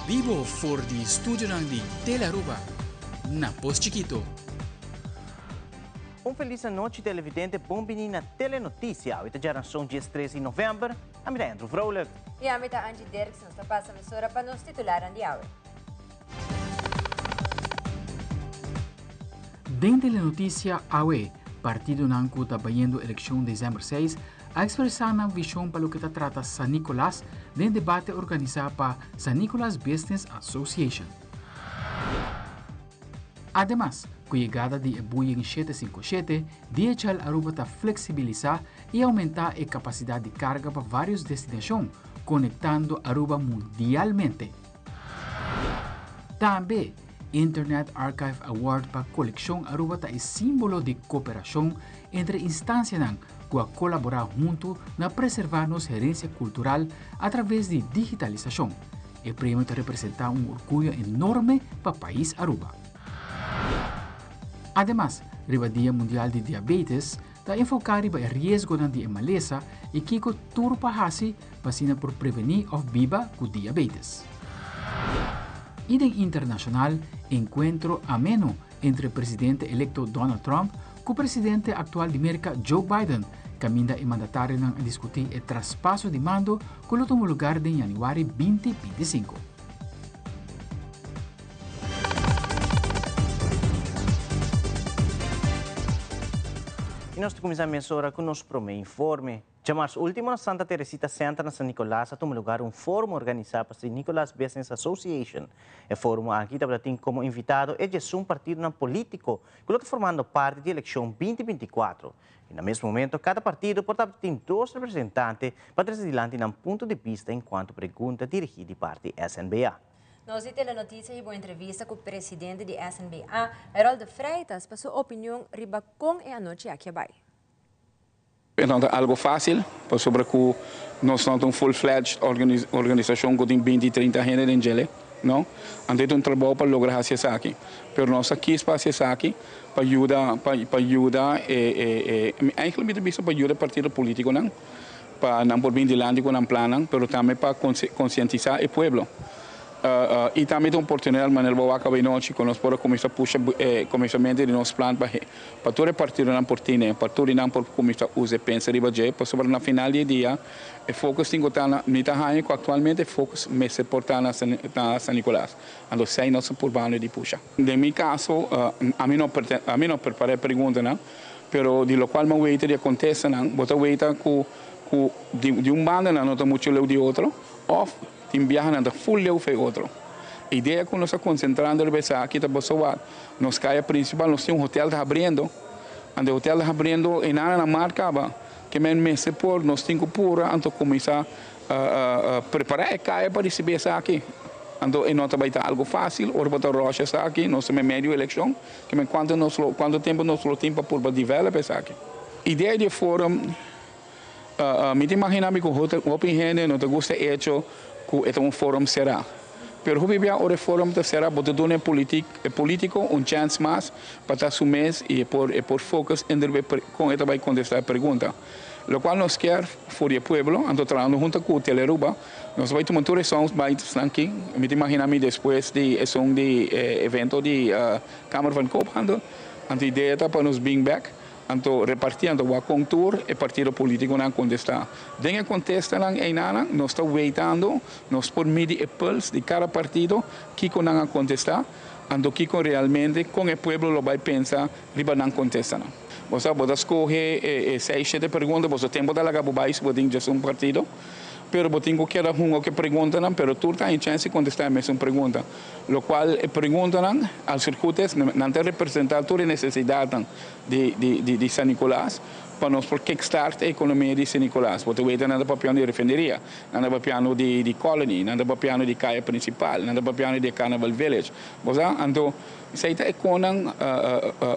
Bibo for di studionan di Telearuba na Pos Chikito. Un felis anochi televidente, bon bini na Telenoticia. Awe ta djaranson 13 di november. Ami ta Andrew Vrolijk. Y ami ta Angie Dirks. Nos ta pasa mesora pa nos titularnan di awe. Den Telenoticia awe, partidonan cu ta bayendo eleccion december 6 a expresa nan vision pa loke ta trata San Nicolas den debate organisa pa San Nicolas Business Association. Ademas, cu yegada di e Boeing 757, DHL Aruba ta flexibilisa y aumenta e capacidad di carga pa varios destinacion, conectando Aruba mundialmente. Tambe, Internet Archive Award pa Coleccion Aruba ta e simbolo di cooperacion entre instancianan cu a colabora hunto na preserva nos herencia cultural a traves di digitalisacion. E premio ta representa un orguyo enorme pa pais Aruba. Ademas, riba Dia Mundial di Diabetes, ta enfoca riba e riesgonan di e malesa y kico tur pa haci pa asina por preveni of biba cu diabetes. Y den internacional, encuentro ameno entre presidente electo Donald Trump cu presidente actual di Merca Joe Biden, caminda e mandatarionan a discuti e traspaso di mando cu lo tuma lugar den januari 2025. Y nos ta cuminsa mesora cu nos prome informe. Djamars ultimo na Santa Teresita Center na San Nicolas a tuma lugar un forum organisa pa San Nicolas Business Association. E forum aki tabata tin como invitado e 11 partidonan politico cu lo ta formando parti di eleccion 2024. Y na mes momento cada partido por tabata tin dos representante pa trece dilanti nan punto di bista en cuanto pregunta dirigi di parti SNBA. Nos di Telenoticia hiba un entrevista cu presidente di SNBA, Harold de Freitas, pa su opinion riba con e anochi aki a bay. E no ta algo fácil, pasobra ku nos no ta un full-fledged organisashon ku tin 20, 30 hende den djele, no. Anto e ta un trabou pa logra hasi esaki. Pero nos a kis pa hasi esaki pa yuda, pa pa yuda e e e, eigenlijk mi ta bisa pa yuda e partido politikonan pa nan por bin dilanti ku nan plannan, pero tambe pa konsientisá e pueblo. Y tambe ta un oportunidad manera bo wak awenochi cu nos por a cuminsa pusha e cuminsamentu di nos plan pa pa tur e partidonan por tine, pa tur di nan por cuminsa usa e pensa riba dje, pasobra na final di e dia e focus tin cu ta na, mi ta haña cu actualmente e focus mester por ta na na San Nicolas, anto esey nos ta purbando di pusha. Den mi caso ami no ami no prepara e preguntanan, pero di locual mi a weta di e contestanan, bo ta weta cu cu di un banda nan no ta mucho leu di otro of Tin biaha nan ta full leu fe otro. Idea cu nos ta concentrando riba esaki ta pasobra nos caya principal nos tin un hotel ta habriendo, anto e hotel ta habriendo e nana na mar caba ke men mester por nos tin cu pura anto cuminsa prepara e caya pa ricibi esaki. Anto e no ta bay ta algo facil ora bo ta rush esaki nos ta medio eleccion ke men cuanto nos lo cuanto tempo nos lo tin pa purba develop esaki. Idea di e forum. Mi ta imagina mi ku hopi hende no ta gusta e echo ku e ta un forum será. Pero hopi bia ora e forum ta será bo ta duna e politik e politiko un chèns mas pa ta su mes i e por e por focus riba e kon e ta bai kontestá e pregunta. Lokual nos kier for di e pueblo, anto trahando hunto ku Telearuba nos ta bai tuma tur e sounds bites nan aki. Mi ta imagina mi despues di esun di e evento di Kamer van Koophandel, anto idea ta pa nos bin bèk. Anto repartí anto wak kon tur e partido politikonan kontestá. Den e kontestanan einanan nos ta weitando, nos por midi e puls di kada partido, kiko nan a kontestá, anto kiko realmente kon e pueblo lo bai pensa riba nan kontestanan. Bo sa bo ta skohe e seis shete pregunta, boso tempu ta laga bo bai si bo tin djes un partido, pero bo tin ku keda hunga ku e preguntanan, pero tur ta haña chèns di kontestá e mesun pregunta. Lokual e preguntanan, als het goed is, nan ta representá tur e nesesidatnan di di di San Nicolas pa nos por kickstart e economia di San Nicolas. Bo ta weta nan ta papiando di refineria, nan ta papiando di di Colony, nan ta papiando di Caya Principal, nan ta papiando di e Carnival Village. Bo sa? Anto esei ta e konan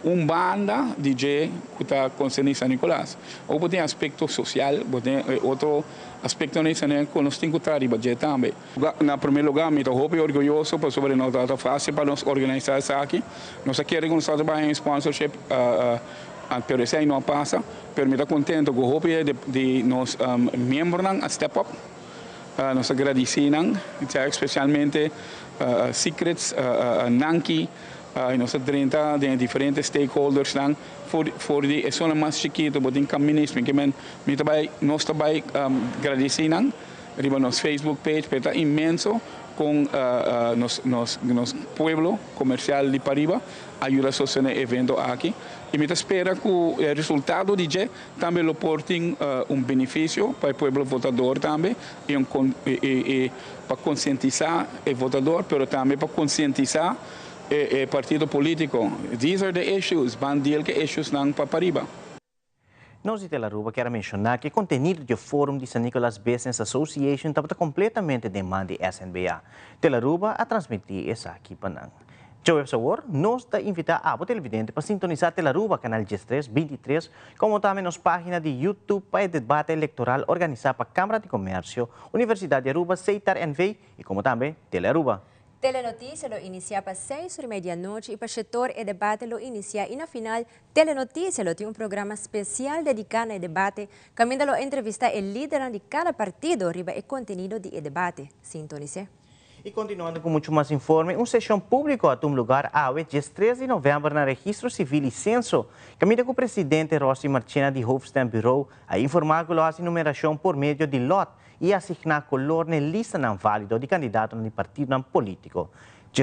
un banda di dje ku ta concerni San Nicolas. Awor bo tin aspecto social, bo tin e otro aspectonan di San Nicolas ku nos tin ku traha riba dje tambe. Na promé lugá mi ta hopi orguyoso pasobra no tabata fásil pa nos organisá esaki. Nos a kere ku nos tabata bai haña un sponsorship, pero esei no a pasa. Pero mi ta kontento ku hopi di nos miembronan a step up. Nos ta gradisí nan, spesialmente Secrets, Nanki, i nos a drenta den diferente stakeholders nan for di e zona mas chikitu, bo tin kaminismo, ke men mi ta bai, nos ta bai gradisí nan riba nos Facebook page, pero ta inmenso kon nos pueblo komersial di pariba a yuda sostené e evento aki i mi ta spera ku e resultado di dje tambe lo por tin un benefisio pa e pueblo votador tambe i pa konsientisá e votador, pero tambe pa konsientisá e partido polítiko. These are the issues, ban deal ku issues nan pa pariba. Nos di Telearuba kier menciona cu e contenido di e forum di San Nicolas Business Association tabata completamente den man di SNBA. Telearuba a transmiti esaki pa nan. Joe Sabor, nos ta invita abo televidente pa sintonisa Telearuba, canal 13, 23, como tambe nos pagina di YouTube pa e debate electoral organisa pa Camara di Comercio, Universidad di Aruba, Seitar NV y como tambe Telearuba. Telenoticia lo inicia pa 6'30 di anochi y pa sector e debate lo inicia y na final Telenoticia lo tin un programa especial dedica na e debate, caminda lo entrevista e lider di cada partido riba e contenido di e debate. Sintonisa. Y continuando cu mucho mas informe, un sesion publico a tuma luga awe, dia 3 di november, na Registro Civil y Censo. Caminda cu presidente Rossi Marchena di Hoofdstembureau a informa cu e numeracion por medio di lot y asigna color na lista nan valido di candidato di partido politico.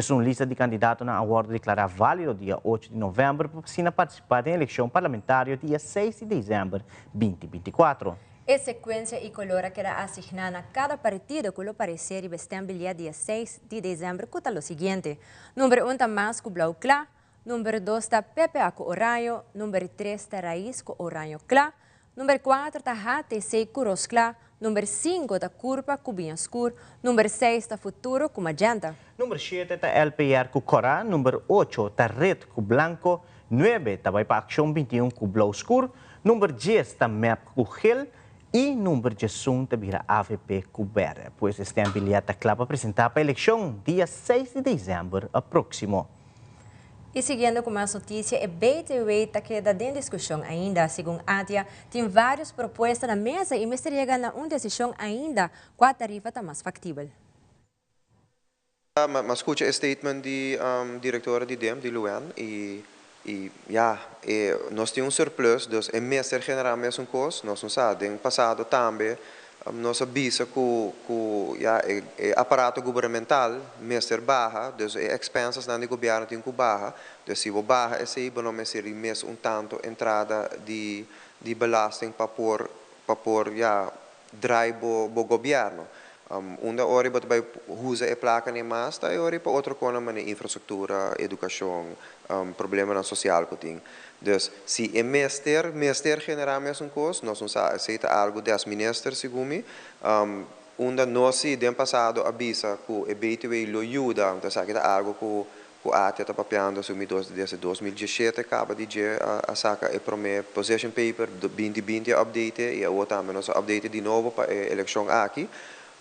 Un lista di candidato a wordo declara valido dia 8 di november pa asina participa na eleccion parlamentario dia 6 di december 2024. E secuencia y color cu a asigna na cada partido cu lo aparece riba stembiljet dia 6 di december ta lo siguiente. Number 1 ta MAS cu blauw cla, number 2 ta PPA cu oranje, number 3 ta Raiz cu oranje cla, number 4 ta HTC cu roos cla, number 5 ta Curpa cu biña scur, number 6 ta Futuro cu magenta. Number 7 ta LPR cu cora, number 8 ta Red cu blanco, 9 ta bay pa Accion 21 cu blauw scur, number 10 ta MEP cu geel y number 11 ta bira AVP cu berde. Pues stembiljet ta cla pa presenta pa eleccion dia 6 di december proximo. Y siguiendo cu mas noticia, e BTW ta keda den discusion ainda. Segun ATIA, tin varios propuesta na mesa y mester yega na un decision ainda cua tarifa ta mas factibel. Ma scucha e statement di directora di DEM, di Luan, y ja, nos tin un surplus, dus e mester genera mesun cos, nos no sa, den pasado tambe, nos a bisa cu ja, e aparato gubernamental mester baha, dus e expenses nan di gobierno tin cu baha, dus si bo baha esey, bo no mester mes un tanto entrada di belasting pa por ja, draai bo gobierno. Unda ora bo bay usa e placa ni mas, ta ora pa otro cos, manera infrastructura, educacion, problema social cu tin. Dus si e mester genera mesun cos, nos no sa, esey ta algo des minister segun mi. Unda nos si den pasado a bisa cu e BTW lo yuda, anto esaki ta algo cu ATIA ta papiando sumi desde 2017 caba di a saca e prome position paper do 2020 update y awor tambe nos update di nobo pa e eleccion aki.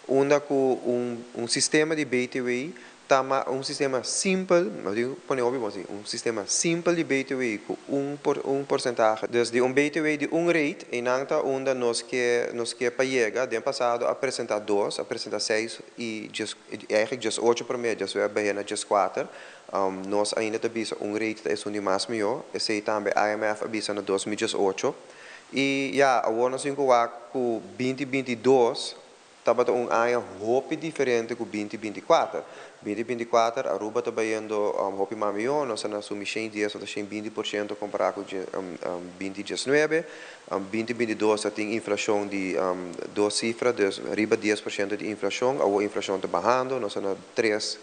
Unda cu un sistema di BTW ta un sistema simpel, mas digo, pone obvio asina, un sistema simpel di BTW cu un porcentahe. Dus di un BTW di un rate, y nan ta unda nos ke pa yega, den pasado a presenta dos, a presenta seis y just, eigenlijk just ocho pa medio, dus we hebben na just cuater. Nos ainda ta bisa un rate ta un di mas miho, esey tambe IMF a bisa na 2018. Y ja, awor nos tin cu 2022 tabata un aña hopi diferente cu 2024. 2024, Aruba ta bayendo hopi mas miho, nos a sumi 110 of 120% compara cu 2019. 2022 tin inflacion di dos cifra, dus riba 10% di inflacion, e inflacion ta bahando, nos na 3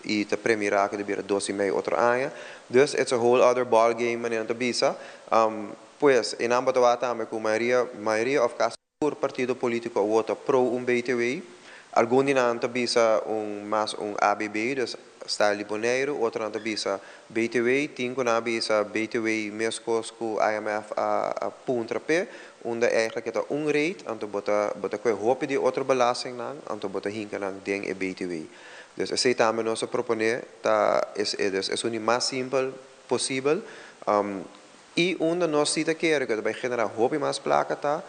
y ta premira cu ta bira 2,5 otro aña. Dus it's a whole other ball game, manera ta bisa. Pues, in amba tambe cu mayoria of casi partido politico ta pro un BTW. Algun di nan ta bisa un mas un ABB, dus style di Bonaire, otro nan ta bisa BTW, tin cu nan bisa BTW mescos cu IMF a puntra pe, unda eigenlijk ta un rate, anto bo ta cu hopi di otro belasting nan, anto bo ta hinca nan den e BTW. Dus esey tambe nos a propone, ta dus e un mas simpel posibel. Y unda nos si ta kere cu bay genera hopi mas placa ta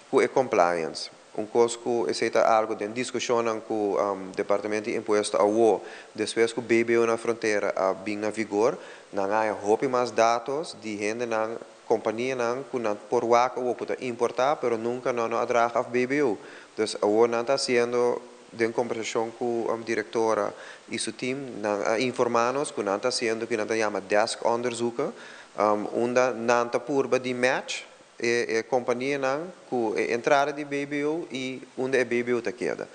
cu e compliance. Un kos ku esei ta algu den diskushonnan ku Departamento di Impuesto awo, despues ku BBO na frontera a bin na vigor, nan a haña hopi mas datos di hendenan, kompanianan ku nan por wak awo ku ta importá pero nunka nan no a draag af BBO. Dus awo nan ta hasiendo den kombersashon ku direktora i su tim, nan a informá nos ku nan ta hasiendo ku nan ta yama deskonderzoeken, unda nan ta purba di match e kompanianan ku e entrada di BBO i unda e BBO ta keda.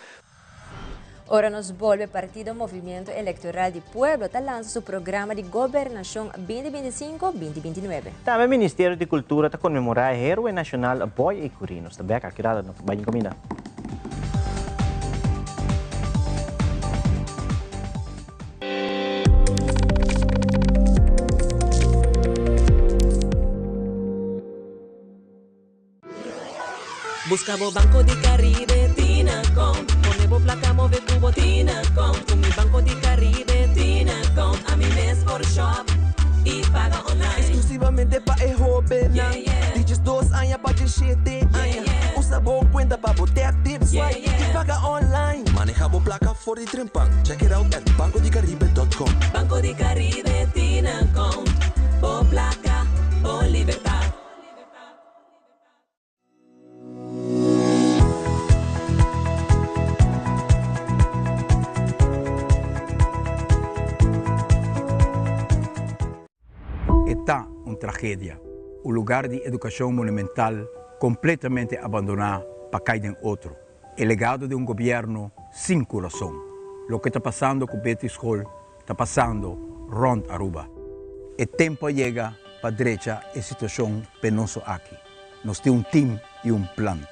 Ora nos bolbe Partido Movimiento Electoral di Pueblo ta lansa su programa di gobernacion 2025, 2029. Tambe Ministerio di Cultura ta conmemora e heroe nacional Boy Ecury. Nos ta bek aki rato, no ta bay comida. Busca bo Banco di Caribe Tinacom Pone bo placa move cu bo Tinacom Cu mi Banco di Caribe Tinacom Ami mes por shop y paga online. Exclusivamente pa e hobennan di 12 aña pa 17 aña. Usa bo cuenta pa bo tap, tip, swipe y paga online. Maneha bo placa for di trempan. Check it out at bancodicaribe.com. Banco di Caribe Tinacom Bo placa, bo libertad. E ta un tragedia. Un lugar di educacion monumental completamente abandona pa cay den otro. E legado di un gobierno sin curason. Loke ta pasando cu Betty School ta pasando rond Aruba. E tempo a yega pa drecha e situacion penoso aki. Nos tin un team y un plan.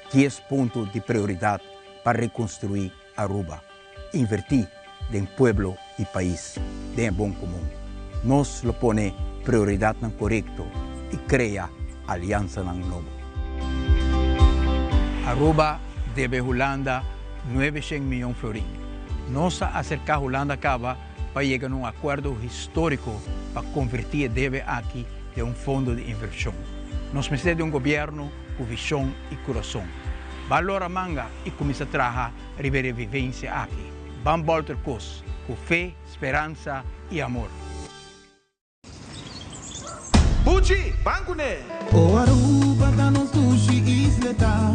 Dies punto di prioridad pa reconstrui Aruba. Inverti den pueblo y pais, den e bon comun. Nos lo pone prioridadnan corecto y crea alianzanan nobo. Aruba debe Hulanda 900 miyon florin. Nos a acerca Hulanda caba pa yega na un acuerdo historico pa converti e debe aki den un fondo di inversion. Nos mester di un gobierno cu vision y curason. Ban lora manga y cuminsa traha riba e revivencia aki. Ban bolter cos cu fe, speransa y amor. Buchi, ban kuné! O Aruba ta nos dushi isleta,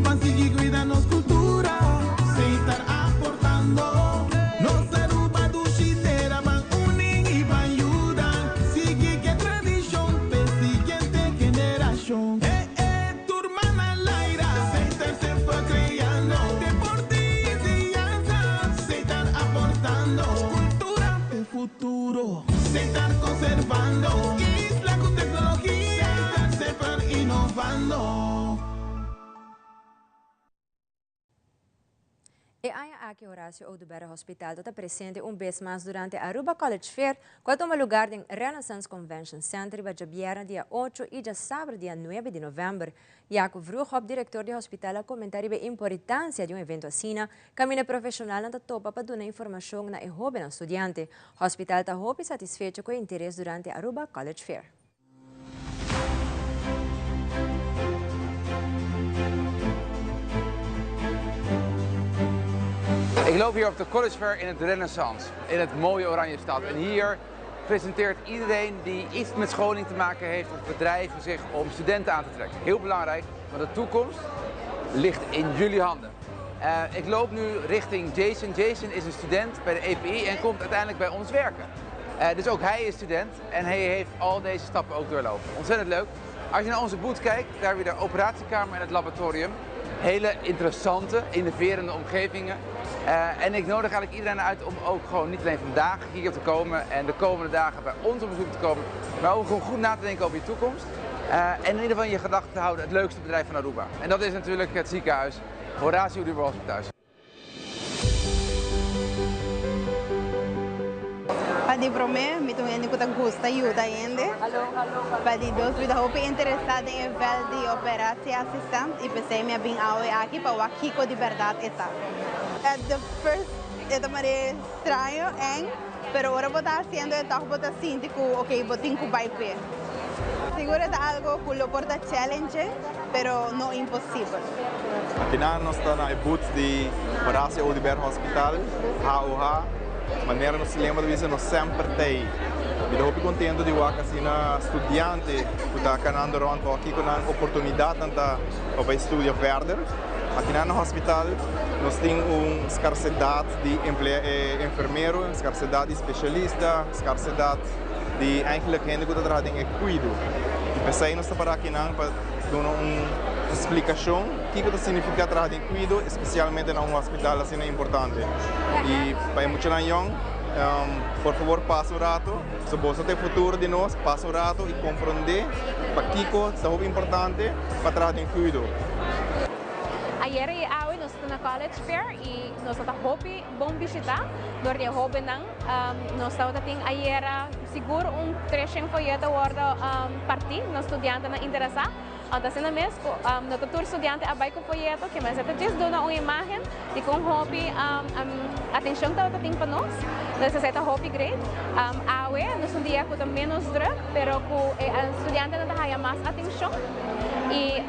Ban sigui cuida nos cultura, Setar aportando. Nos Aruba dushi tera, Ban uni y ban yuda, Sigui ke tradicion p'e siguiente generacion. Eh eh, tur man al aire, Setar semper creando, Deporte y enseñanza, Setar aportando. Cultura p'e futuro. Setar conservando. Isla cu tecnologia. Setar semper innovando. E aña aki Horacio Oduber Hospital ta ta presente un bes mas durante Aruba College Fair cu a tuma lugar den Renaissance Convention Center riba djabièrnè dia ocho y djasabra dia nuebe di novèmber. Jaco Vroegop, director di hospital a comenta riba e importancia di un evento asina, caminda profesionalnan ta topa pa duna informacion na e hobennan studiante. Hospital ta hopi satisfecho cu e interes durante Aruba College Fair. Ik loop hier op de College Fair in het Renaissance, in het mooie Oranjestad. En hier presenteert iedereen die iets met scholing te maken heeft of bedrijven zich om studenten aan te trekken. Heel belangrijk, want de toekomst ligt in jullie handen. Ik loop nu richting Jason. Jason is een student bij de EPI en komt uiteindelijk bij ons werken. Dus ook hij is student en hij heeft al deze stappen ook doorlopen. Ontzettend leuk. Als je naar onze booth kijkt, daar hebben we de operatiekamer en het laboratorium. Hele interessante, innoverende omgevingen. En ik nodig eigenlijk iedereen uit om ook gewoon niet alleen vandaag hier te komen en de komende dagen bij ons op bezoek te komen, maar ook gewoon goed na te denken over je toekomst. En in ieder geval in je gedachten te houden het leukste bedrijf van Aruba. En dat is natuurlijk het ziekenhuis Horacio Oduber Hospital. Pa di prome, mi ta un hende cu ta gusta yuda hende. Pa di dos, mi ta hopi interesa den e veld di operatie assistent y p'esey mi a bin awe aki pa wak kico di berdad e ta. At the first e ta mare straño, eng, pero ora bo ta haciendo e toch bo ta sinti cu ok, bo tin cu bay p'e. Sigur ta algo cu lo por ta challenging, pero no imposibel. Aki nos ta na booth di Horacio Oduber Hospital, HOH. Manera nos lema ta bisa, nos semper t'ey. Mi ta hopi contento di wak asina studiante cu ta canando rond aki cu nan oportunidad nan ta pa studia verder. Aki na hospital nos tin un scarcedad di enfermero, scarcedad di specialista, scarcedad di eigenlijk hende cu ta traha den cuido. Y pesey nos ta para aki nan pa duna un explicacion kico ta significa traha den cuido, especialmente na un hospital asina importante. Y pa muchanan young, por fabor, pasa un rato, si bo ta futuro di nos, pasa un rato y comprende pakico ta importante pa traha den cuido. Ayera y awe nos ta na College Fair y nos ta hopi bon bishita door di hobennan. Nos tabatin ayera sigur un 300 folleto wordo parti na studiantenan interesa. Anto asina mes, no ta tur studiante a bay cu folleto, kiermen ta djis duna un imagen di con hopi atencion tabatin pa nos. Dus esey ta hopi great. Awe nos un dia cu ta menos druk, pero cu e studiantenan ta haya mas atencion. Y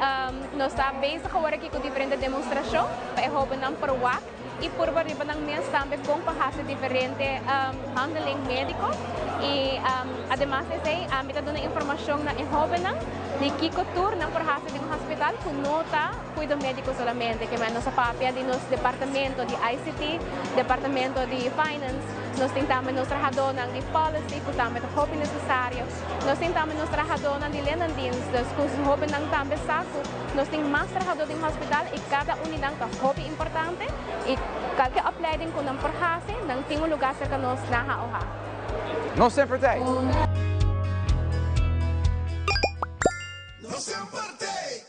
nos ta bezig awor aki cu diferente demostracion pa e hobennan por wak y purba riba nan mes tambe con pa haci diferente handeling medico. Y ademas di esey, ami ta duna informacion na e hobennan di kico tur nan por haci den un hospital cu no ta cuido medico solamente. Kiermen nos a papia di nos departamento di ICT, departamento di Finance, nos tin tambe nos trahadornan di Policy, cu tambe ta hopi necesario. Nos tin tambe nos trahadornan di Linendienst, dus cu hobennan tambe sa cu nos tin mas trahador den hospital y cada un di nan ta hopi importante y cualkier opleiding cu nan por haci, nan tin un lugar cerca nos na HOH. Nos semper t'ey! Nos semper t'ey!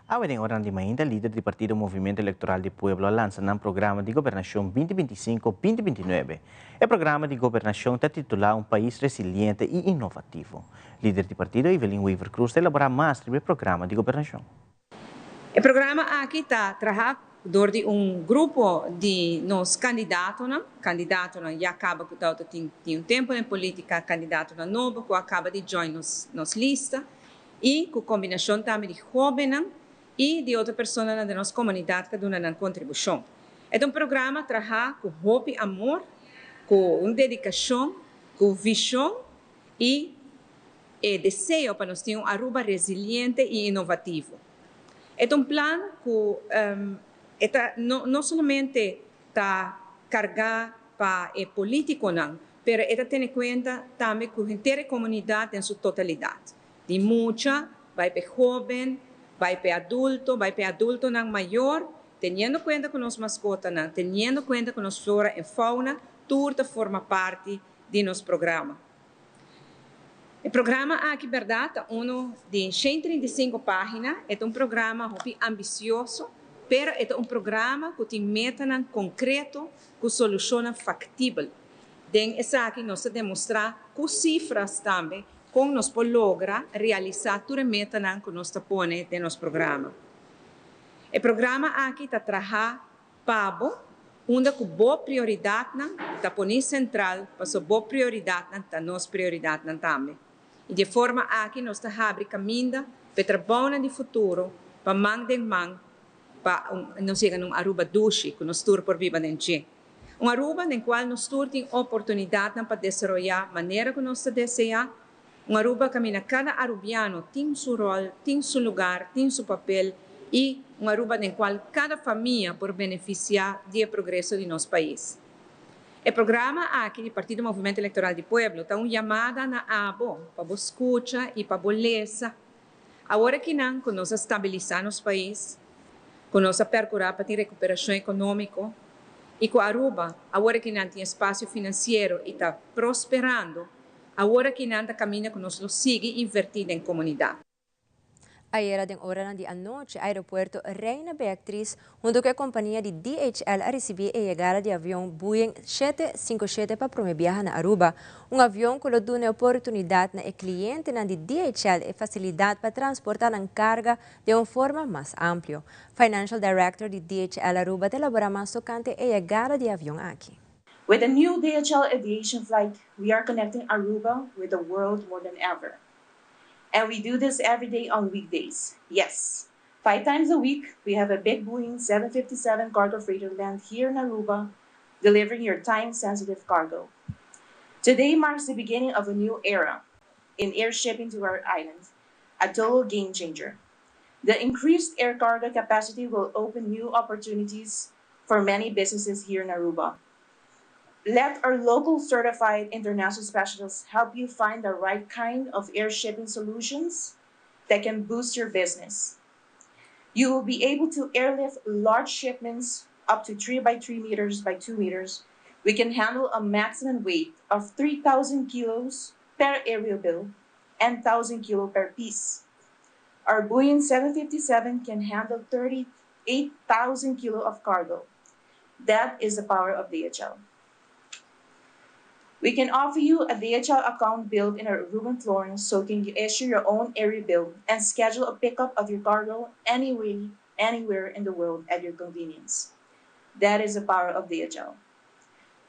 Awe den oranan di mainta, lider di partido Movimiento Electoral di Pueblo a lansa nan programa di gobernacion 2025-2029. E programa di gobernacion ta titula Un Pais Resiliente y Innovativo. Lider di partido Evelyn Wever-Croes ta elabora mas riba e programa di gobernacion. E programa aki ta traha door di un grupo di nos candidatonan, candidatonan ya caba cu tin un tempo den politica, candidatonan nobo cu a caba di join nos lista, y cu combinacion tambe di hobennan y di otro personanan den nos comunidad cu duna nan contribucion. E ta un programa traha cu hopi amor, cu un dedicacion, cu vision y e deseo pa nos tin un Aruba resiliente y innovativo. E ta un plan cu ta no solamente ta carga pa e politiconan, pero e ta tene cuenta tambe cu henter comunidad den su totalidad. Di mucha, bay pa hoben, bay pa adulto, bay pa adultonan mayor, teniendo cuenta cu nos mascotanan, teniendo cuenta cu nos flora y fauna, tur ta forma parti di nos programa. E programa aki, berdad, ta uno di 135 pagina, e ta un programa hopi ambicioso, pero e ta un programa cu tin meta concreto, cu solucion factibel. Den esaki nos ta demostra cu cifra tambe con nos por logra realisa tur e meta cu nos ta pone den nos programa. E programa aki ta traha pa bo, unda cu bo prioridadnan ta poni central, paso bo prioridadnan ta nos prioridadnan tambe. Y di forma aki nos ta habri caminda pa trabou di futuro, pa man den man, pa nos yega na un Aruba dushi, cu nos tur por biba den. Un Aruba den cual nos tur tin oportunidad pa desaroya manera cu nos ta desea, un Aruba caminda cada arubiano tin su rol, tin su lugar, tin su papel y un Aruba den cual cada famia por beneficia di progreso di nos pais. E programa aki di Partido Movimiento Electoral di Pueblo ta un yamada na abo, pa scucha y pa lesa. Awor cu nan, cu nos a stabilisa nos pais, cu nos a percura pa recuperacion economico y cu Aruba, awor cu nan tin espacio financiero y ta prosperando, awor cu nan ta caminda cu nos sigui inverti den comunidad. Ayera den ora di anochi, aeropuerto Reina Beatriz, hunto cu e compania di DHL, a ricibi e yegada di avion Boeing 757 pa prome biaha na Aruba. Un avion cu lo duna oportunidad na cliente di DHL e facilidad pa transporta nan carga di un forma mas amplio. Financial Director di DHL Aruba ta elabora mas tocante e yegada di e avion aki. With the new DHL aviation flight, we are connecting Aruba with the world more than ever. And we do this every day on weekdays. Yes, five times a week, we have a big Boeing 757 cargo freighter land here in Aruba, delivering your time-sensitive cargo. Today marks the beginning of a new era in air shipping to our island, a total game changer. The increased air cargo capacity will open new opportunities for many businesses here in Aruba. Let our local certified international specialists help you find the right kind of air shipping solutions that can boost your business. You will be able to airlift large shipments up to 3 by 3 meters by 2 meters. We can handle a maximum weight of 3,000 kilos per aerial bill and 1,000 kilo per piece. Our Boeing 757 can handle 38,000 kilo of cargo. That is the power of DHL. We can offer you a DHL account built in our Aruban Florence so you can issue your own area bill and schedule a pickup of your cargo anywhere, anywhere in the world at your convenience. That is the power of DHL.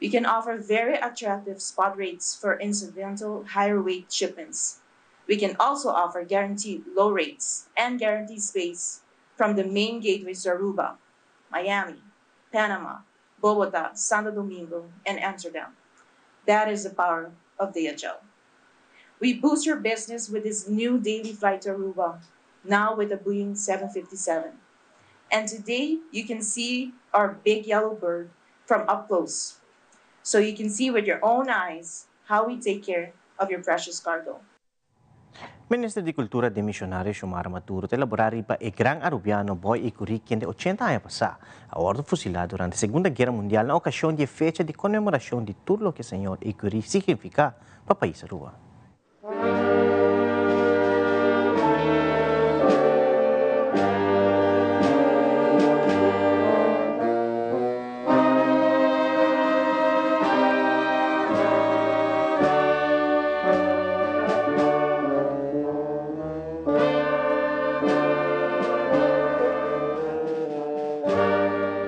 We can offer very attractive spot rates for incidental higher weight shipments. We can also offer guaranteed low rates and guaranteed space from the main gateways to Aruba, Miami, Panama, Bogota, Santo Domingo, and Amsterdam. That is the power of DHL. We boost your business with this new daily flight to Aruba, now with a Boeing 757. And today, you can see our big yellow bird from up close. So you can see with your own eyes how we take care of your precious cargo. Minister di Cultura demisionario Xiomara Maduro ta elabora riba e gran Arubiano Boy Ecury kende 80 aña pasa a wordo fusila durante Segunda Guera Mundial na ocasion di e fecha di conmemoracion di tur loke señor Ecury significa pa pais Aruba.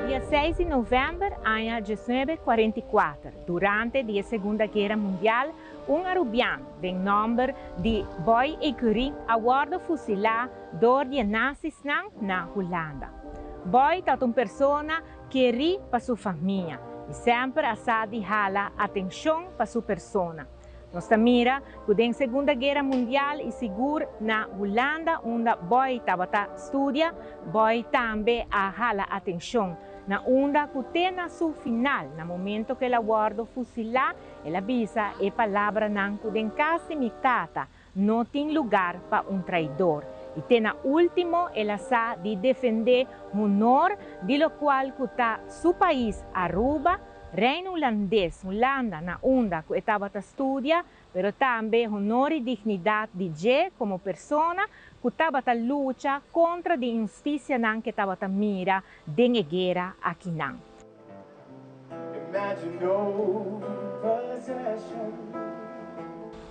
Dia 6 di november aña 1944, durante di e Segunda Guera Mundial, un Arubiano den nomber di Boy Ecury a wordo fusila door di e nazisnan na Hulanda. Boy tabata un persona keri pa su famia y semper a sa di hala atencion pa su persona. Nos ta mira cu den Segunda Guera Mundial y sigur na Hulanda unda Boy tabata studia, Boy tambe a hala atencion na unda cu te na su final, na momento cu el a wordo fusila, el a bisa e palabranan cu den cas di mi tata no tin lugar pa un traidor. Y te na ultimo el a sa di defende honor di locual cu ta su pais Aruba, Reino Hulandes, Hulanda, na unda cu e tabata studia, pero tambe honor y dignidad di dje como persona cu tabata lucha contra di inhusticianan cu e tabata mira den e guera akinan.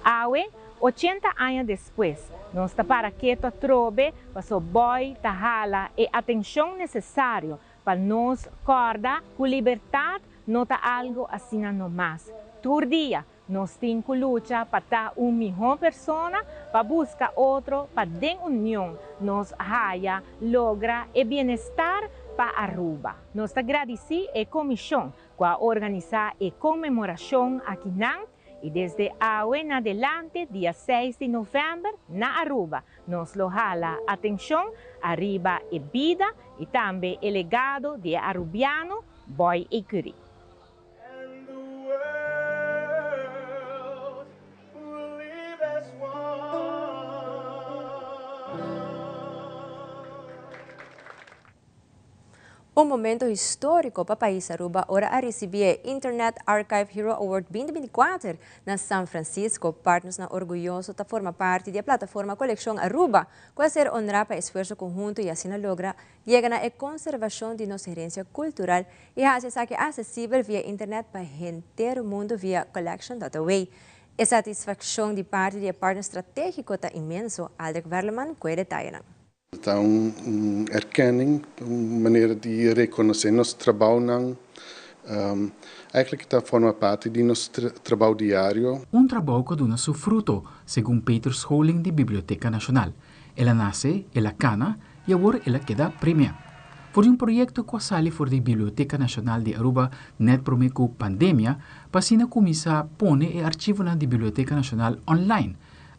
Awe, 80 aña despues, nos ta para keto atrobe paso Boy ta hala e atencion necesario pa nos corda cu libertad no ta algo asina nomas. Tur dia nos tin cu lucha pa ta un miho persona, pa busca otro, pa den union nos haya logra e bienestar pa Aruba. Nos ta gradici e comision cu a organisa e conmemoracion akinan y desde awe na adelante dia 6 di november na Aruba nos lo hala atencion ariba e bida y tambe e legado di e Arubiano Boy Ecury. Un momento historico pa pais Aruba ora a ricibi e Internet Archive Hero Award 2024 na San Francisco. Partnersnan orguyoso ta forma parti di e plataforma Coleccion Aruba, cu a ser honra pa esfuerso conhunto y asina logra yega na e conservacion di nos herencia cultural y haci esaki accesibel via internet pa henter mundo via collection.away. E satisfaccion di parti di e partner strategico ta inmenso. Aldrich Werleman cu e detayenan. Ta un erkenning, un manera di reconoce nos trabounan. Eigenlijk ta forma parti di nos trabou diario. Un trabou ku a duna su fruto, segun Peter Scholing di Biblioteca Nacional. El a nase, el a kana i awor el a keda premia. For di un proyekto ku a sali for di Biblioteca Nacional di Aruba nèt promé ku pandemia, pa asina kuminsá pone e archivonan di Biblioteca Nacional online,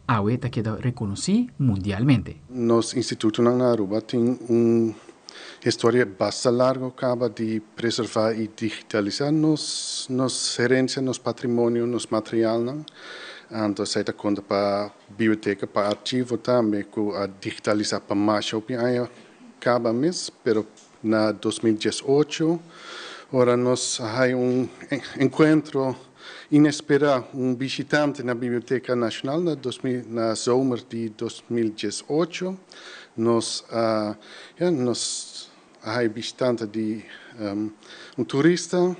awe ta keda rekonosí mundialmente. Nos institutonan na Aruba tin un historia basta largo caba di preserva y digitalisa nos nos herencia, nos patrimonio, nos materialnan. Anto esey ta conta pa biblioteca, pa archivo tambe cu a digitalisa pa masha hopi aña caba mes, pero na 2018 ora nos a haya un encuentro inespera, un bishitante na Biblioteca Nacional na dos mil na zomer di 2018, nos a ya nos a haya bishitante di un turista,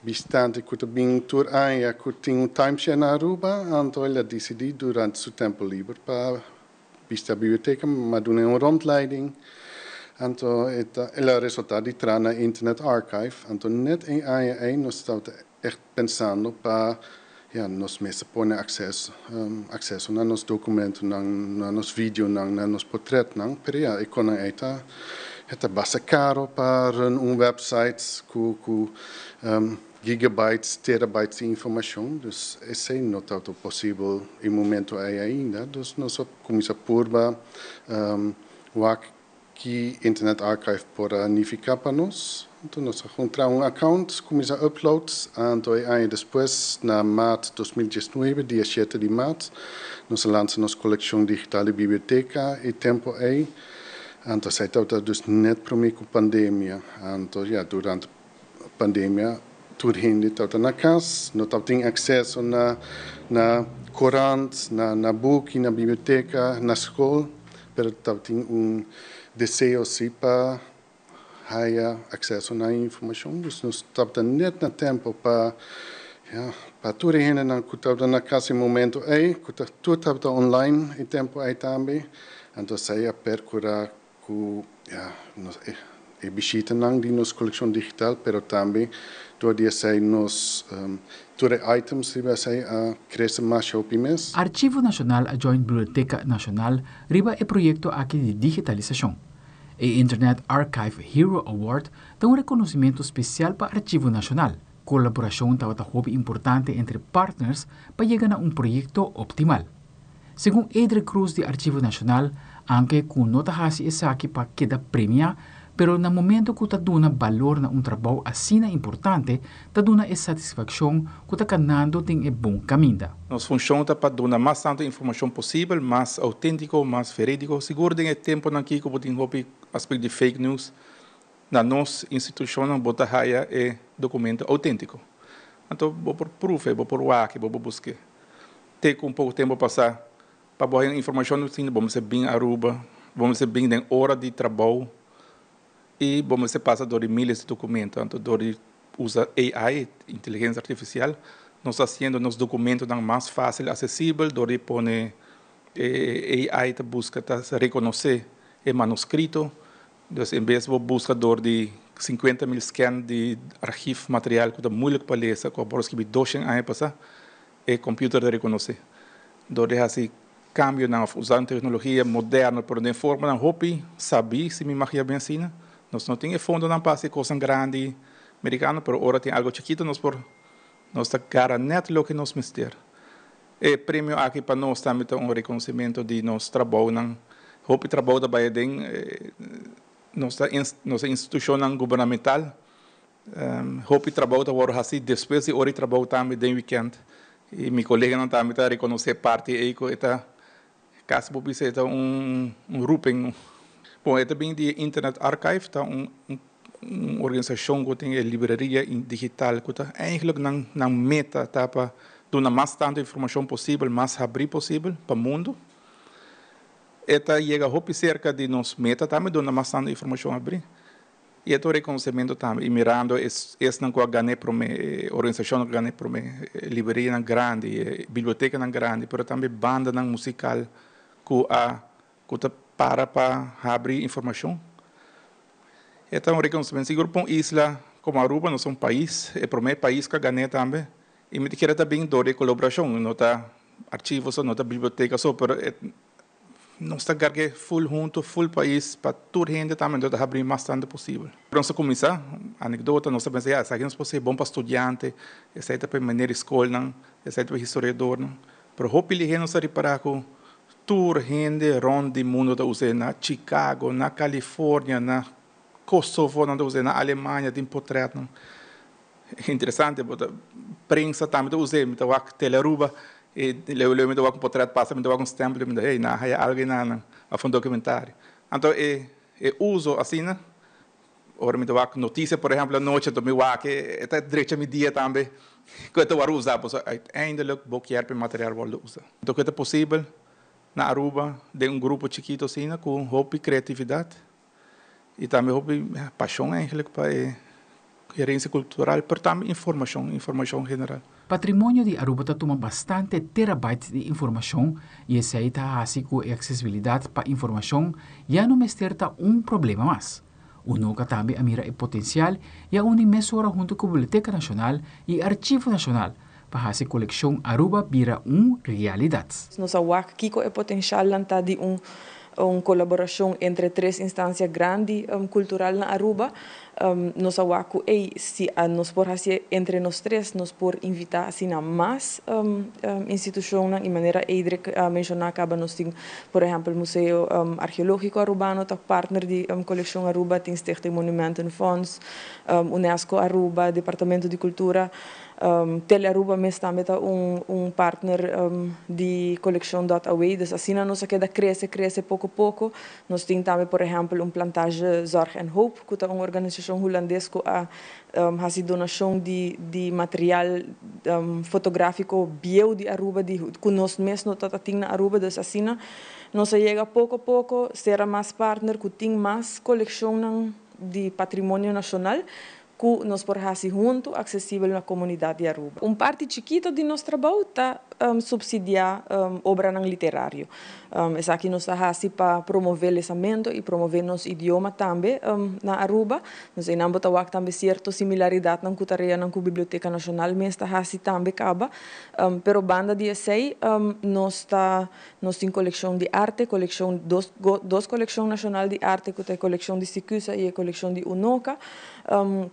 bishitante cu ta bin tur aña cu tin un timeshare na Aruba, anto el a dicidi durante su tempo liber pa bishita biblioteca, m'a dun'e un rondleiding, anto e ta el a resulta di traha na Internet Archive, anto net e aña ei nos tabata echt pensando pa ya nos mester pone acceso acceso na nos documentonan, na nos videonan, na nos potretnan, pero ya e konan ei ta e ta basta caro pa run un website cu cu gigabytes, terabytes di informacion, dus esey no tabata posibel e momento ey ainda, dus nos a cuminsa purba wak ki Internet Archive por a nifica pa nos. Anto nos a juntra un account, cuminsa upload, anto e aña despues na maart 2019, dia 7 di maart, nos a lansa nos coleccion digital di biblioteca e tempo ey, anto esey tabata dus net prome cu pandemia, anto ya durante pandemia tur hende tabata na cas, no tabatin acceso na na corant, na na buki, na biblioteca, na school, pero tabatin un deseo si pa haya acceso na informacion. Dus nos tabata net na tempo pa ya pa tur e hendenan cu tabata na cas e momento ey, cu ta tur tabata online e tempo ey tambe, anto esey a percura cu ya nos e bishitanan di nos coleccion digital, pero tambe door di esey nos tur e items riba esey a crece masha hopi mes. Archivo Nacional a join Biblioteca Nacional riba e proyecto aki di digitalisacion. E Internet Archive Hero Award ta un reconocimento special pa Archivo Nacional. Colaboracion tabata hopi importante entre partners pa yega na un proyecto optimal. Segun Edre Cruz di Archivo Nacional, aunke cu no ta haci esaki pa keda premia, pero na momento cu ta duna balor na un trabou asina importante, ta duna e satisfaccion cu ta canando den e bon caminda. Nos funcion ta pa duna mas tanto informacion posibel, mas autentico, mas veridico. Sigur den e temponan aki cu bo tin hopi aspecto di fake news, na nos institucionnan bo ta haya e documento autentico. Anto bo por proef, bo por wak, bo por busque. Te cu un poco tempo pasa, pa bo haya informacion asina bo mester bin Aruba, bo mester bin den ora di trabou y bo mester pasa door di miles di documento. Anto door di usa AI, inteligencia artificial, nos ta haciendo nos documentonan mas facil accesibel door di pone e AI ta busca, ta reconoce e manuscrito. Dus en bes bo busca door di 50.000 scan di archief material cu ta moeilijk pa lesa, cu a por scribi 200 aña pasa, e computer ta reconoce. Door di haci cambionan of usando tecnologia moderno, pero den formanan hopi sabi, si mi mag yama asina. Nos no tin e fondonan pa haci cosnan grandi mericano, pero ora tin algo chikito nos por, nos ta gara net loke nos mester. E premio aki pa nos tambe ta un reconocimento di nos trabounan. Hopi trabou ta bay aden nos ta nos institucionnan gubernamental. Hopi trabou ta worde haci despues di ora di trabou tambe den weekend. Y mi coleganan tambe ta reconoce parti ey cu e ta casi bo bisa e ta un roeping. Bon, e ta bin di Internet Archive, ta un un organisacion cu tin e libreria digital cu ta eigenlijk nan nan meta ta pa duna mas tanto informacion posibel, mas habri posibel pa mundo. E ta yega hopi cerca di nos meta tambe, duna mas tanto informacion habri. Y e ta un reconocimento tambe y mirando esnan cu a gana e prome, e organisacionnan cu a gana e prome, e librerianan grandi, e bibliotecanan grandi, pero tambe bandanan musical cu a cu ta para pa habri informacion. E ta un reconocimento sigur pa un isla. Komo Aruba nos ta un pais, e promé pais ku a gan'é tambe, i mi ta kere ta bin dor di e kolaborashon, no ta archivo so, no ta biblioteka so, pero e nos ta garg'é ful huntu, ful pais, pa tur hende tambe ta habrí mas tantu posibel. Ora nos a kuminsá, anekdota, nos a pensa, ya, esaki nos por ser bon pa studiante, esei ta pa e manera di skolnan, esei ta pa historiadornan. Pero hopi lihé nos a ripará ku tur hende rònt di mundu ta us'é, na Chicago, na California, na Kosovo nan ta us'é, na Alemania tin potrètnan. Interesante, bo ta prensa tambe ta us'é, mi ta wak Telearuba i leu leu mi ta wak un potrèt pasa, mi ta wak un stèmpel, mi ta hey, nan a haya algu einan òf un dokumentario. Anto e e uso asina, ora mi ta wak notisia por ehèmpel anochi, anto mi wak e ta drecha mi dia tambe ku e ta wòrdu usá, pasobra uiteindelijk bo kier pa e material wòrdu usá. Anto ku e ta posibel na Aruba den un grupo chikito asina ku hopi kreatividat I tambe hopi pashon eigenlijk pa e herensia kultural, pero tambe informashon, informashon general. Patrimonio di Aruba ta tuma bastante terabytes di informashon i esei ta hasi ku e aksesibilidat pa informashon ya no mester ta un problema mas. Unoca tambe a mira e potensial i a uni mesora huntu ku Biblioteka Nashonal i Archivo Nashonal pa hasi Kolekshon Aruba bira un realidat. Nos a wak kiko e potenshalnan ta di un un kolaborashon entre tres instansia grandi kultural na Aruba. Nos a wak ku ey si nos por hasié entre nos tres nos por invitá asina mas institushonnan i manera Eidrick a menshoná kaba nos tin por ehèmpel Museo Arkeológiko Arubano ta partner di Kolekshon Aruba, tin Stichting Monumentenfonds, Unesco Aruba, Departamento di Kultura. Tele Aruba mes tambe ta un un partner di Coleccion dot Away, dus asina nos a keda crece crece poco poco. Nos tin tambe por ehempel un Plantage Zorg en Hoop cu ta un organisacion Hulandes cu a haci donacion di di material fotografico bieu di Aruba di cu nos mes no ta tin na Aruba, dus asina nos a yega poco poco cera mas partner cu tin mas coleccionnan di patrimonio nacional ku nos por hasi huntu aksesibel na komunidat di Aruba. Un parti chikito di nos trabou ta supsidiá obranan literario. Esaki nos ta hasi pa promové lesamento i promové nos idioma tambe na Aruba. Nos einan bo ta wak tambe sierto similaridatnan ku tareanan ku Biblioteka Nashonal mes ta hasi tambe kaba. Pero banda di esei nos ta Nos tin kolekshon di arte, kolekshon dos dos kolekshon nashonal di arte ku ta e kolekshon di Sikusa i e kolekshon di Unoka,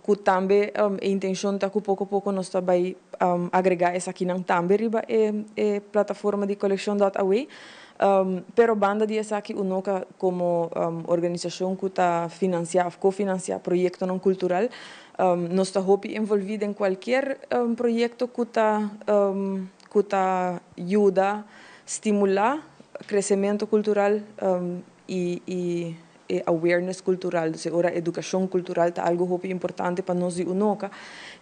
ku tambe e intenshon ta ku poko poko nos ta bai agregá esakinan tambe riba e e plataforma di kolekshon dòt away. Pero banda di esaki Unoka komo organisashon ku ta finansiá òf kofinansiá proyektonan kultural nos ta hopi envolví den kualkier proyekto ku ta ku ta yuda stimulá kresementu kultural i i e awareness kultural. Dus e ora edukashon kultural ta algu hopi importante pa nos di Unoca.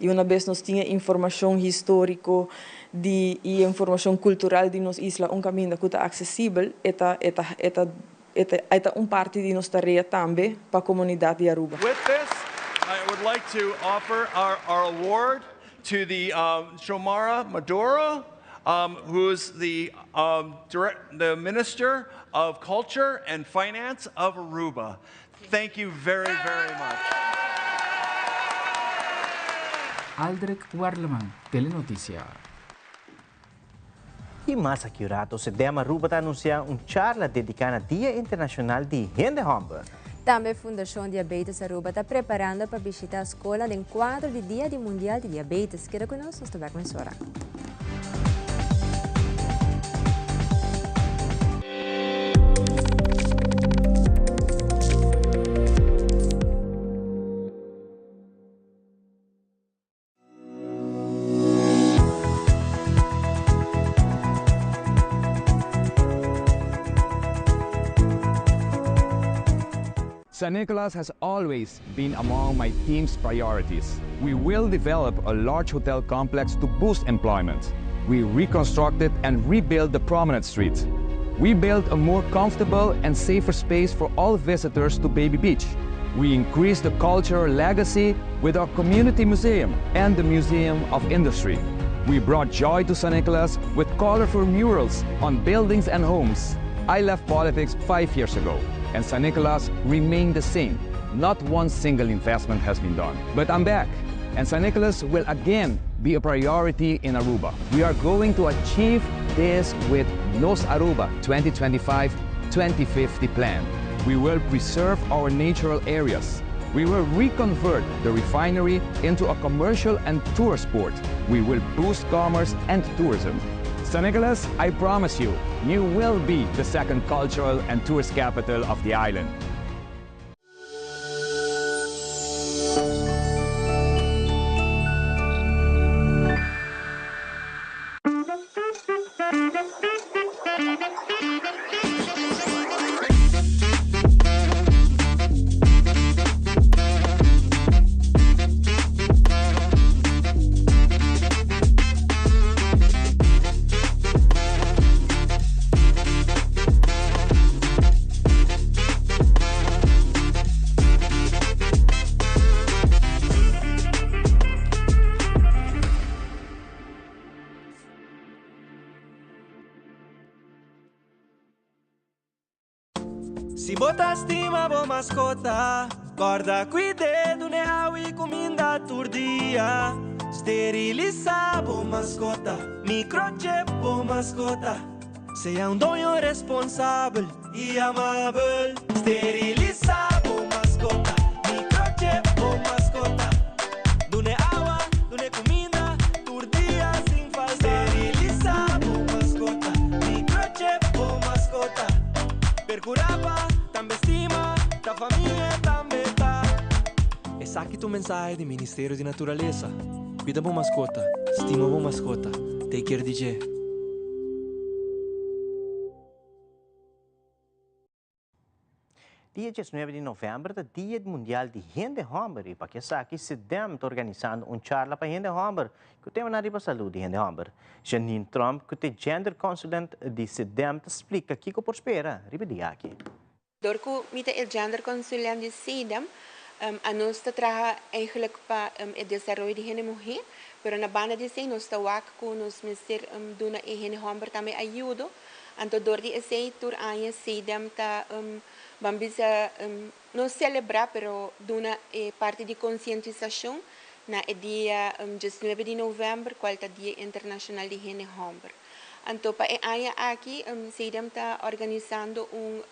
I una bes nos tin e informashon históriko di i e informashon kultural di nos isla un kaminda ku ta aksesibel, e ta e ta e ta e ta e ta un parti di nos tarea tambe pa komunidat di Aruba. With this, I would like to offer our, our award to the um, Xiomara Maduro, um, who's the, um, direct, the Minister of Culture and Finance of Aruba. Thank you very, very much. Aldrich Werleman, Telenoticia. I mas aki un rato, Cedem Aruba ta anuncia un charla dedica na Dia Internacional di Hende Homber. Tambe Fundacion Diabetes Aruba ta preparando pa bishita scolnan den cuadro di Dia di Mundial di Diabetes. Keda cu nos, nos ta bek mesora. San Nicolas has always been among my team's priorities. We will develop a large hotel complex to boost employment. We reconstructed and rebuilt the Promenade Street. We built a more comfortable and safer space for all visitors to Baby Beach. We increased the cultural legacy with our community museum and the Museum of Industry. We brought joy to San Nicolas with colorful murals on buildings and homes. I left politics five years ago, and San Nicolas remained the same. Not one single investment has been done. But I'm back, and San Nicolas will again be a priority in Aruba. We are going to achieve this with Nos Aruba 2025-2050 plan. We will preserve our natural areas. We will reconvert the refinery into a commercial and tourist port. We will boost commerce and tourism. San Nicolas, I promise you, you will be the second cultural and tourist capital of the island. Si bo ta stima bo maskota, kòrda kuid'é, dun'é awa i kuminda tur dia. Sterilisá bo maskota, microchip bo maskota. Sea un doño responsabel i amabel. Sterilisá bo maskota, microchip bo maskota. Dun'é awa, dun'é kuminda tur dia sin falta. Sterilisá bo maskota, microchip bo maskota. Percurá pa tambe stima, ta famia tambe ta. Esaki ta un mensahe di Ministerio di Naturalesa. Cuida bo mascota, stima bo mascota, take care di dje. Dia diesnuebe di novèmber ta Dia Mundial di Hende Hòmber i pa ki esaki CEDEM ta organisando un charla pa hende hòmber ku temanan riba salú di hende hòmber. Janine Tromp ku ta e Gender Consulent di CEDEM ta splika kiko por spera riba e dia aki. Dor ku mi ta e Gender Consulent di CEDEM, anos ta traha eigenlijk pa e desaroyo di hende muhé, pero na banda di esei nos ta wak ku nos mester duna e hende hòmber tambe ayudo. Anto dor di esei tur aña CEDEM ta ban bisa no selebrá pero duna e parti di konsientisashon na e dia diesnuebe di novèmber kual ta Dia Internashonal di Hende Hòmber. Anto pa e aña aki CEDEM ta organisando un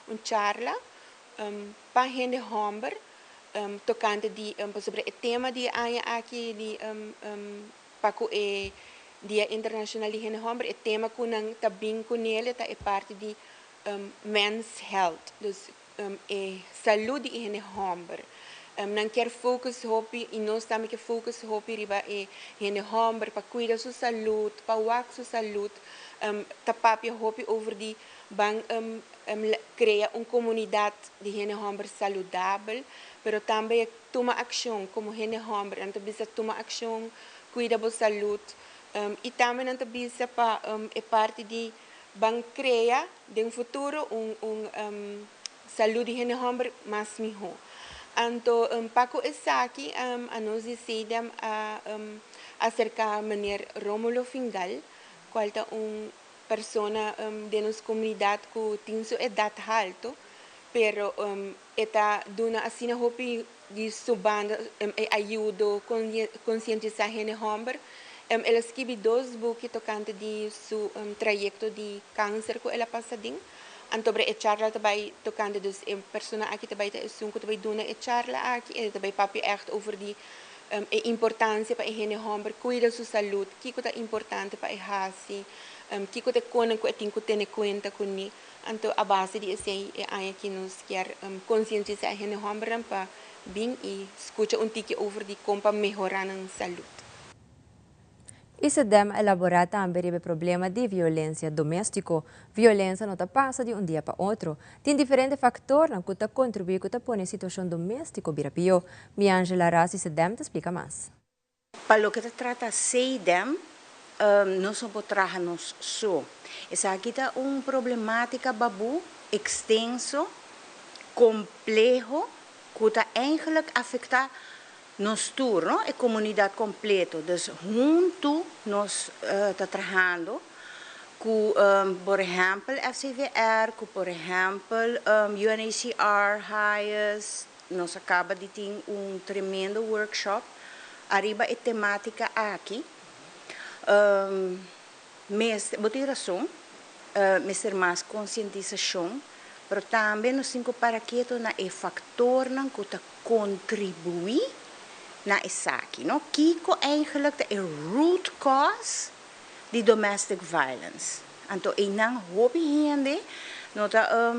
un charla pa hende hòmber tokante di pasobra e tema di e aña aki di Pa ku e Dia Internashonal di Hende Hòmber e tema ku nan ta bin ku nele ta e parti di men's health, dus e salú di e hende hòmber. Nan kier focus hopi i nos tambe ke focus hopi riba e hende hòmber pa kuida su salud, pa wak su salud. Ta papia hopi over di ban krea un komunidat di hende hòmber saludabel, pero tambe Tuma akshon komo hende hòmber, nan ta bisa tuma akshon, kuida bo salud. I tambe nan ta bisa pa e parti di ban krea den futuro un un salud di hende hòmber mas mihó. Anto pa ku esaki anos di CEDEM a aserká meneer Romulo Fingal, kual ta un persona den nos komunidat ku tin su edat haltu, pero E ta duna asina hopi di su banda e ayudo konsientisá hende hòmber. El a skibi dos buki tokante di su trayekto di kanser ku el a pasa den. Antobra e charla ta bai tokante dus e persona aki ta bai ta esun ku ta bai duna e charla aki. E ta bai papia ègt over di e importansia pa e hende hòmber kuida su salud, kiko ta importante pa e hasi, kiko ta e konan ku e tin ku tene kuenta kuné. Anto a base di esei e aña aki nos kier konsientisá e hende hòmbernan pa bin i skucha un tiki over di kon pa mehorá nan salud. ICDEM a elaborá tambe riba e problema di violensia doméstiko. Violensia no ta pasa di un dia pa otro. Tin diferente faktornan ku ta kontribuí ku ta pone e situashon doméstiko bira pió. Miangela Ras ICDEM ta splika mas. Pa loke ta trata CDEM, nos no por traha nos so. Esaki ta un problematica babu, extenso, compleho, cu ta eigenlijk afecta nos tur, no? E comunidad completo. Dus hunto nos ta trahando cu por ehempel FCVR, cu por ehempel UNHCR, HIAS. Nos a caba di tin un tremendo workshop ariba e tematica aki. Mester, bo tin rason, mester mas concientisacion, pero tambe nos tin cu para keto na e factornan cu ta contribui na esaki, no? Kico eigenlijk ta e root cause di domestic violence? Anto eynan hopi hende no ta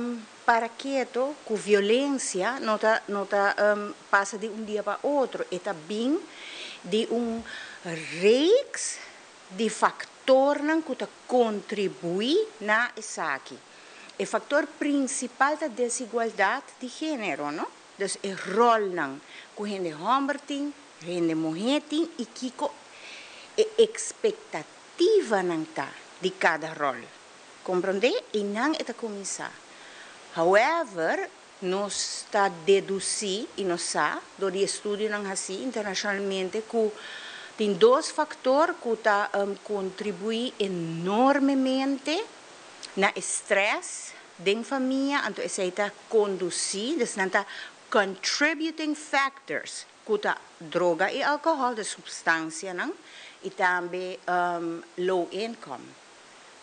para keto cu violencia no ta no ta pasa di un dia pa otro, e ta bin di un reeks di factornan cu ta contribui na esaki. E factor principal ta desigualdad di genero, no? Dus e rolnan cu hende homber tin, hende muher tin y kico e expectativanan ta di cada rol. Comprende? Eynan e ta cuminsa. However, nos ta deduci y nos sa door di estudionan haci internacionalmente cu tin dos factor cu ta contribui enormemente na e stress den famia, anto esey ta conduci, dus nan ta contributing factors cu ta droga y alcohol, dus substancianan, y tambe low income.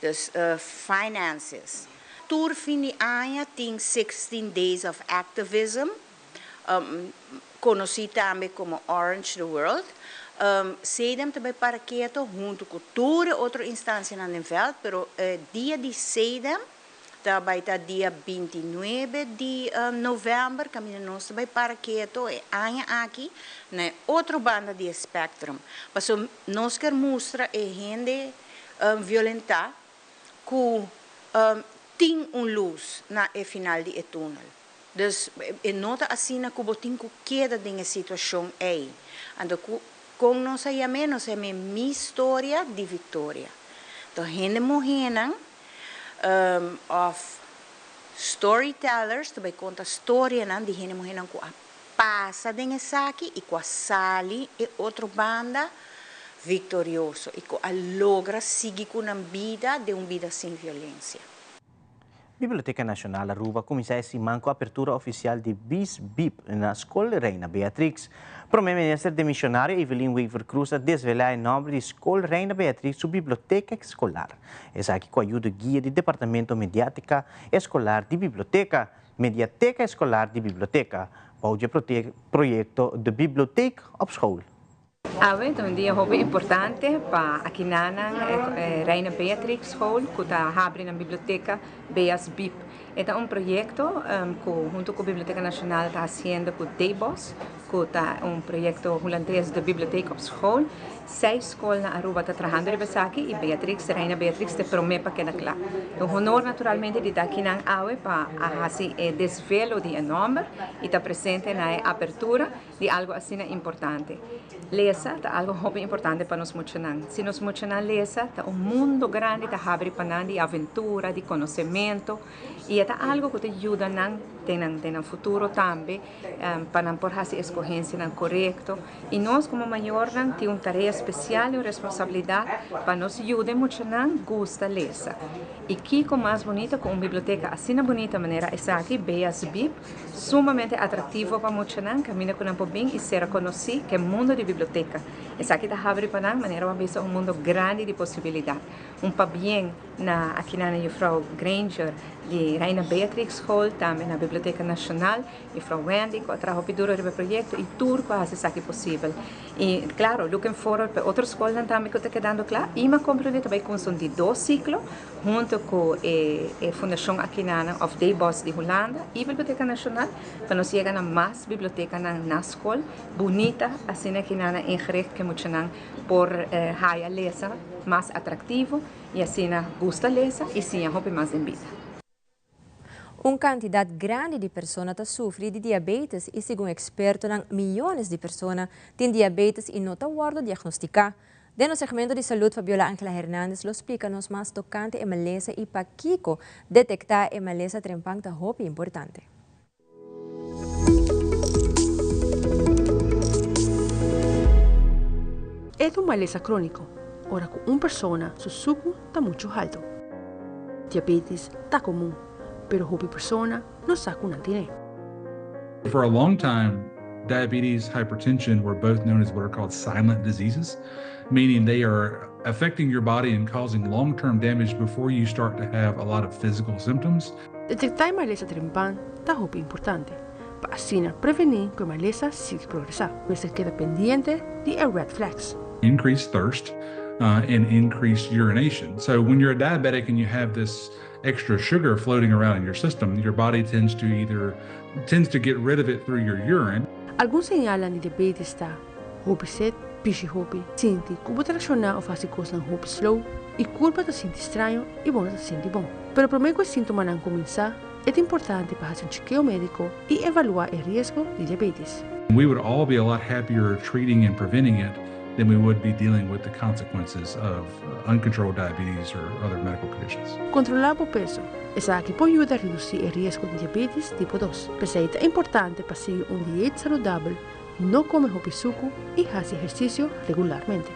Dus finances. Tur fin di aña tin 16 Days of Activism, conoci tambe como Orange the World. CEDEHM ta bay para keto hunto cu tur e otro instancianan den veld, pero dia di CEDEHM ta bay ta dia 29 di november, caminda nos ta bay para keto e aña aki na e otro banda di e spectrum. Pasobra nos kier mustra e hende violentá ku tin un lus na e final di e túnel. Dus e no ta asina ku bo tin ku keda den e situashon ei. Anto ku kon nos a yam'é? Nos a yam'é Mi Storia di Viktoria. Anto hende muhénan òf storytellers ta bai konta storianan di hende muhénan ku a pasa den esaki i ku a sali e otro banda viktorioso i ku a logra sigui ku nan bida den un bida sin violensia. Biblioteca Nacional Aruba a cuminsa e siman cu apertura oficial di Bis-Bib na Scol Reina Beatrix. Prome Minister demisionario Evelyn Wever-Croes a desvela e nomber di Scol Reina Beatrix su biblioteca escolar. Esaki cu ayudo guia di Departamento Mediatica Escolar di Biblioteca. Mediateca Escolar di Biblioteca, bou dje proyecto De Bibliotheek op School. Awe ta un dia hopi importante pa akinanan Reina Beatrix School ku ta habri nan biblioteca Beas Bib. E ta un proyecto ku hunto ku Biblioteca Nacional ta hasiendo ku DBOS, ku ta un proyecto Hulandes De Bibliotheek op School. Seis skol na Aruba ta trahando riba esaki y Beatrix, Reina Beatrix ta e prome pa keda kla. Ta un honor naturalmente di ta akinan awe pa a hasi e desvelo di e nomber y ta presente na e apertura di algo asina importante. Lesa ta algo hopi importante pa nos muchanan. Si nos muchanan lesa ta un mundo grandi ta habri pa nan di aventura, di conocemento y e ta algo cu ta yuda nan den nan den nan futuro tambe pa nan por hasi escogencianan corecto. Y nos como mayornan tin un tarea special y un responsabilidad pa nos yuda e muchanan gusta lesa. Y kico mas bunita cu un biblioteca asina bunita manera esaki, Bea's Bib, sumamente atractivo pa muchanan, caminda cu nan por bin y ser conoci cu e mundo di biblioteca. Esaki ta habri pa nan manera bo a bisa un mundo grandi di posibilidad. Un pabien na akinan na Juffrouw Granger di Reina Beatrix School, tambe na Biblioteca Nacional. Juffrouw Wendy cu a traha hopi duro riba e proyecto y tur cu a haci esaki posibel. Y claro, looking forward pa e otro scolnan tambe cu ta kedando cla. Y mi a comprende ta bay cuminsa un di dos ciclo hunto cu e e fundacion Akinana of Debos di Hulanda y Biblioteca Nacional pa nos yega na mas bibliotecanan na scol bunita asina Akinana ingericht cu e muchanan por haya lesa mas atractivo y asina gusta lesa y siña hopi mas den bida. Un kantidat grandi di persona ta sufri di diabetes i segun ekspertonan miyones di persona tin diabetes i no ta wòrdu diagnostiká. Den nos segmento di salud Fabiola Angela Hernandez lo splika nos mas tokante e malesa i pakiko detektá e malesa trempan ta hopi importante. E ta un malesa crónico, ora cu un persona su sucu ta mucho halto. Diabetes ta comun, pero hopi persona no sa cu nan tine. For a long time, diabetes, hypertension were both known as what are called silent diseases, meaning they are affecting your body and causing long-term damage before you start to have a lot of physical symptoms. Detektá e malesa trempan ta hopi importante, pa asina prevení ku e malesa sigui progresá. Mester keda pendiente di e red flags. Increased thirst and increased urination. So when you're a diabetic and you have this extra sugar floating around in your system, your body tends to either tends to get rid of it through your urine. Algun señalnan di diabetes ta, hopi sed, pishi hopi, sinti ku bo ta reakshoná òf hasi kosnan hopi slow i kurpa ta sinti straño i bo no ta sinti bon. Pero promé ku e síntomanan kuminsá, e ta importante pa hasi un chekeo médiko i evaluá e riesgo di diabetes. We would all be a lot happier treating and preventing it than we would be dealing with the consequences of uncontrolled diabetes or other medical conditions. Kontrolá bo peso. Esaki por yuda redusí e riesgo di diabetes tipo dos. P'esei ta importante pa sigui un dieet saludabel, no kome hopi suku i hasi ehersisio regularmente.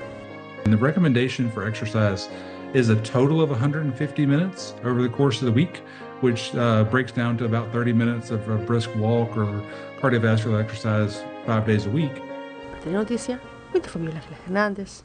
And the recommendation for exercise is a total of 150 minutes over the course of the week, which breaks down to about 30 minutes of a brisk walk or cardiovascular exercise five days a week. Pa Telenoticia, mi ta Fabiola Gila Hernandez.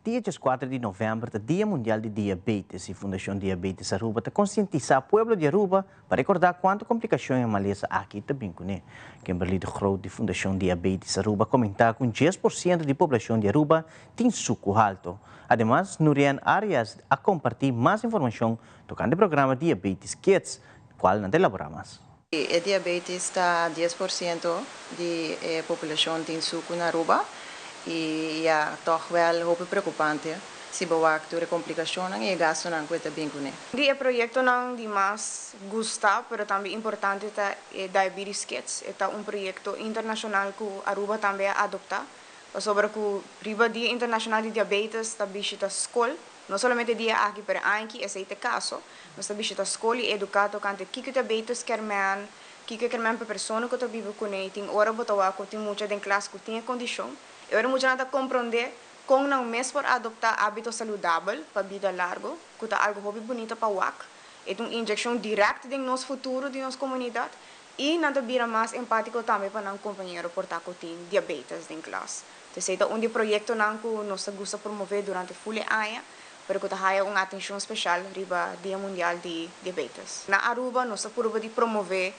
Dia dieskuater di novèmber ta Dia Mundial di Diabetes i Fundashon Diabetes Aruba ta konsientisá pueblo di Aruba pa rekordá kuantu komplikashon e malesa aki ta bin kuné. Kimberly de Groot di Fundashon Diabetes Aruba komentá ku un dies por siento di poblashon di Aruba tin suku halto. Ademas, Nurianne Arias a kompartí mas informashon tokante programa Diabetes Kids, Cual nan ta elabora mas. E diabetes ta 10% di e populacion tin sucu na Aruba y ya toch wel hopi preocupante si bo wak tur e complicacionnan y e gastonan cu e ta bin cune. Di e proyectonan di mas gusta pero tambe importante ta e Diabetes Kids. E ta un proyecto internacional cu Aruba tambe a adopta pasobra cu riba Dia Internacional di Diabetes ta bishita scol. No solamente e dia aki, pero anki esei ta e kaso. Nos ta bishita skol i eduká tokante kiko diabetes kermen, kiko e kermen pa e persona ku ta biba kuné. Tin ora bo ta wak ku tin mucha den klas ku tin e kondishon. E ora muchanan ta komprondé kon nan mes por adoptá ábito saludabel pa bida largu, ku ta algu hopi bunita pa wak. E ta un inyekshon dirèkt den nos futuro di nos komunidat i nan ta bira mas empátiko tambe pa nan kompañero por ta ku tin diabetes den klas. Esei ta un di e proyektonan ku nos ta gusta promové durante ful e aña, pero ku ta haya un atenshon speshal riba Dia Mundial di Diabetes. Na Aruba nos ta purba di promové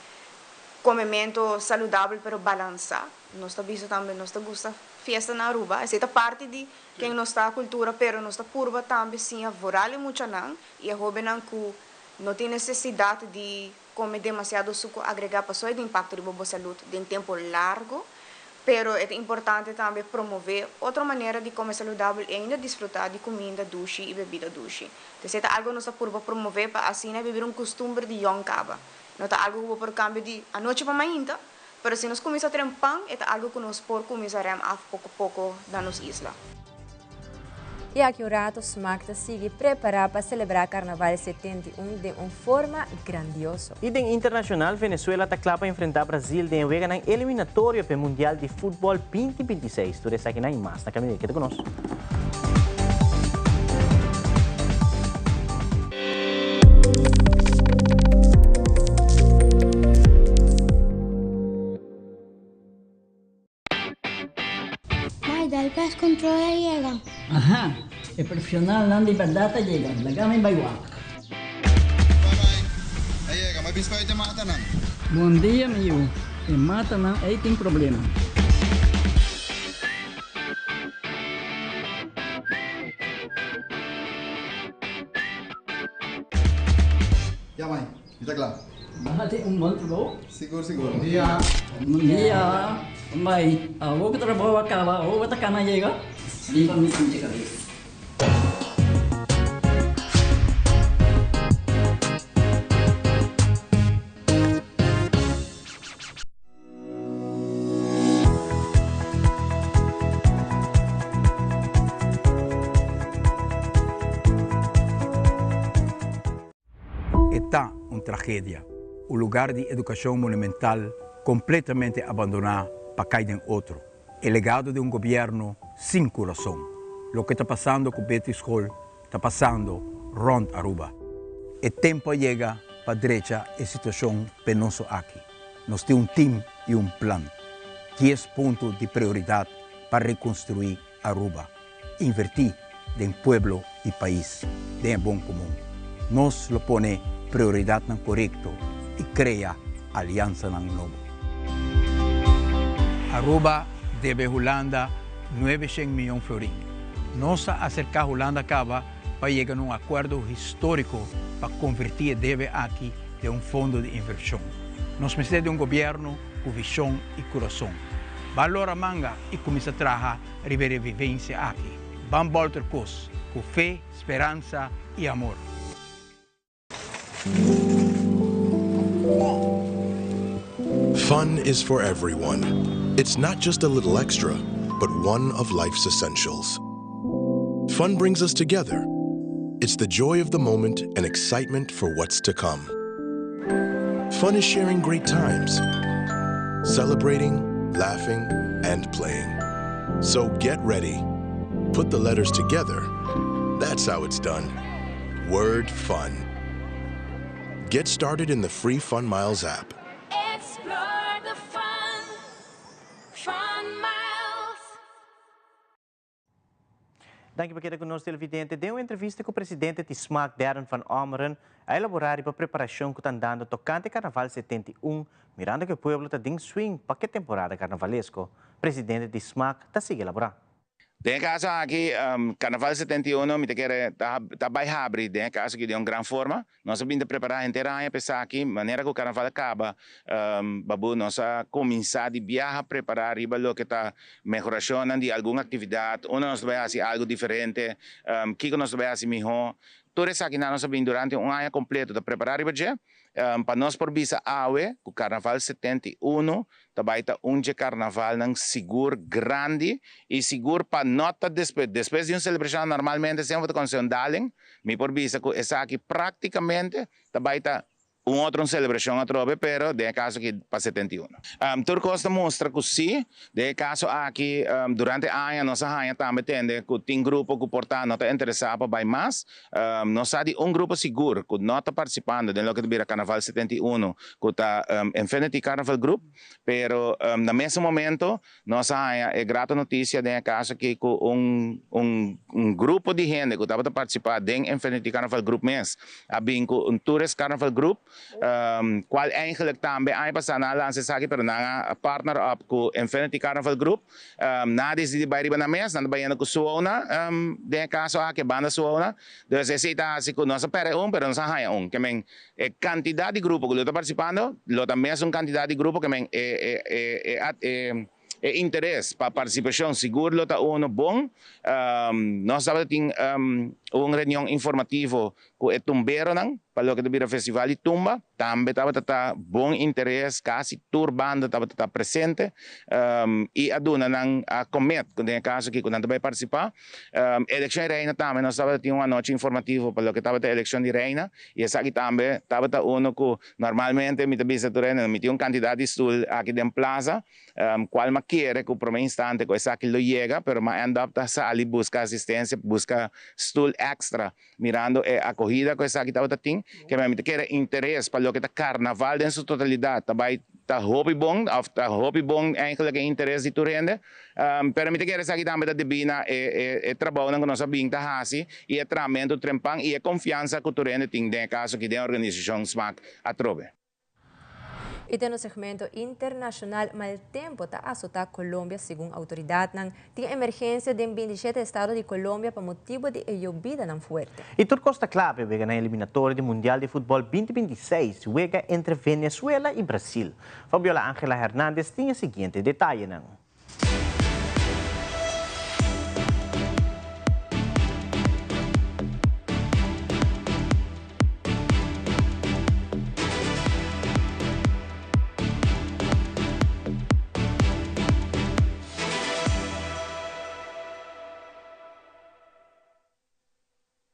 komementu saludabel pero balansá. Nos ta bisa tambe nos ta gusta fiesta na Aruba, esei ta parti di ken nos ta, kultura, pero nos ta purba tambe siña vooral e muchanan i e hóbennan ku no tin nesesidat di Come demasiado sucu agrega paso e tin impacto riba bo salud den tempo largo, pero e ta importante tambe promove otro manera di come saludabel y ainda disfruta di cuminda dushi y bebida dushi. Esey ta algo nos ta purba promove pa asina e bira un custumber di yong caba. No ta algo cu bo por cambia di anochi pa mainta, pero si nos cuminsa tren pan e ta algo cu nos por cuminsa rem af poco poco na nos isla. I aki un rato Smaak ta sigui prepará pa selebrá Karnaval 71 den un forma grandioso. I den internashonal, Venezuela ta kla pa enfrentá Brazil den e weganan eliminatorio p'e Mundial di Futbòl 2026. Tur esakinan i mas na kaminda. Keda ku nos. Mai, dal pest control a yega. Aha, e profesionalnan di berdad a yega. Laga mi bai wak. Bye bye. A yega, mi a bisa bai te matanan. Bon dia, mi yu. E matanan ei tin problema. Ya, mai. Mi ta kla. Bo hasi un bon trabou. Sigur, sigur. Bon dia. Bon dia. Bai, awor ku trabou a kaba, awor bo ta kana yega? Riba mi pinche kabes. E ta un tragedia, un lugar di educacion monumental completamente abandona pa cay den otro. E legado di un gobierno sin curason. Loke ta pasando cu Betty School ta pasando rond Aruba. E tempo a yega pa drecha e situacion penoso aki. Nos tin un team y un plan. Dies punto di prioridad pa reconstrui Aruba. Inverti den pueblo y pais, den e bon comun. Nos lo pone prioridadnan corecto y crea alianzanan nobo. Aruba debe Hulanda nuebeshen miyon florin. Nos a acerca Hulanda caba pa yega na un acuerdo historico pa converti e debe aki den un fondo di inversion. Nos mester di un gobierno cu vision y curason. Ban lora manga y cuminsa traha riba e revivencia aki. Ban bolter cos cu fe, speransa y amor. Fun is for everyone. It's not just a little extra, but one of life's essentials. Fun brings us together. It's the joy of the moment and excitement for what's to come. Fun is sharing great times, celebrating, laughing, and playing. So get ready. Put the letters together. That's how it's done. Word fun. Get started in the free Fun Miles app. Explore the fun. Fun Miles. Danki pa keda ku nos televidente. Den un entrevista ku presidente di smaak Darren van Ommeren a elaborá riba preparashon ku ta andando tokante Karnaval 71, mirando ku e pueblo ta den swing pa ke temporada karnavalesko. Presidente di smaak ta sigui elaborá. Den e kaso aki, Karnaval 71 mi ta kere ta ta bai habri den e kaso aki den un gran forma. Nos a bin ta prepará henter aña pa esaki. Manera ku Karnaval a kaba, Babu, nos a kuminsá di biaha prepará riba loke ta mehorashonnan di algun aktividat, unda nos ta bai hasi algu diferente, kiko nos ta bai hasi mihó. Tur esakinan nos a bin durante un aña kompleto ta prepará riba dje. Pa nos por bisa awe ku Karnaval 71 ta bai ta un dje karnavalnan sigur grandi i sigur pa no ta despues despues di un selebrashon normalmente semper ta konosé un daling, mi por bisa ku esaki praktikamente ta bai ta un otro un selebrashon atrobe pero den e kaso aki pa 71. Tur kos ta mustra ku si, den e kaso aki durante aña nos a haña tambe tende ku tin grupo ku por ta no ta interesá pa bai mas. Nos sa di un grupo sigur ku no ta partisipando den loke ta bira Karnaval 71 ku ta Infinity Carnival Group, pero na mesun momento nos a haña e grato notisia den e kaso aki ku un un un grupo di hende ku tabata partisipá den Infinity Carnival Group mes a bin ku un Tourist Carnival Group kual eigenlik tambe aña pasá nan a lansa esaki pero nan a partner up ku Infinity Carnival Group. Nan a disidí bai riba nan mes, nan ta bayendo ku Suona, den e kaso aki e banda Suona. Dus esei ta hasi ku nos a pèrdè un, pero nos a haña un. Ke men e kantidat di grupo ku lo ta partisipando lo ta mesun kantidat di grupo, ke men e e e e interes pa partisipashon sigur lo ta uno bon. Nos tabata tin un reunion informativo Ku e tumberonan pa loke ta bira Festival di Tumba tambe tabata ta bon interes, kasi tur banda tabata ta presente i a duna nan a commit ku den e kaso aki ku nan ta bai partisipá. Elekshon di Reina tambe nos tabata tin un anochi informativo pa loke tabata elekshon di Reina i esaki tambe tabata uno ku normalmente mi ta bisa tur hende mi tin un kantidat di stul aki den plaza Cual m'a kere cu prome instante cu esaki lo yega, pero m'a end up ta sali busca asistencia, busca stoel extra, mirando e acogida cu esaki tabata tin. Keme mi ta kere interes pa loke ta carnaval den su totalidad ta bay ta hopi bon, of ta hopi bon eigenlijk e interes di tur hende. Pero mi ta kere esaki tambe ta debi na e e trabounan cu nos a bin ta haci y e trahamento trempan y e confiansa cu tur hende tin den e caso aki den organisacion Smaak Atrobe. I den nos segmento internashonal mal tempu ta asotá Colombia segun outoridatnan. Tin emergensia den 27 estado di Colombia pa motibu di e yobidanan fuerte. I tur kos ta kla pa e wega na eliminatorio di Mundial di Futbòl 2026, wega entre Venezuela i Brasil. Fabiola Angela Hernandez tin e siguiente detayenan.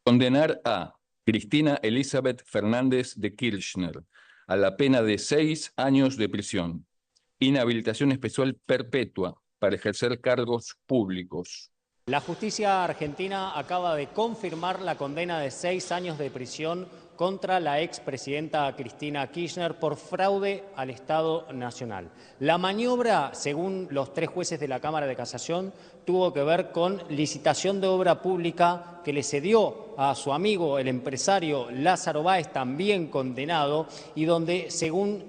Condenar a Cristina Elizabeth Fernández de Kirchner a la pena de seis años de prisión, inhabilitación especial perpetua para ejercer cargos públicos. La justicia argentina acaba de confirmar la condena de seis años de prisión contra la expresidenta Cristina Kirchner por fraude al Estado Nacional. La maniobra, según los tres jueces de la Cámara de Casación, tuvo que ver con licitación de obra pública que le cedió a su amigo, el empresario Lázaro Báez, también condenado, y donde, según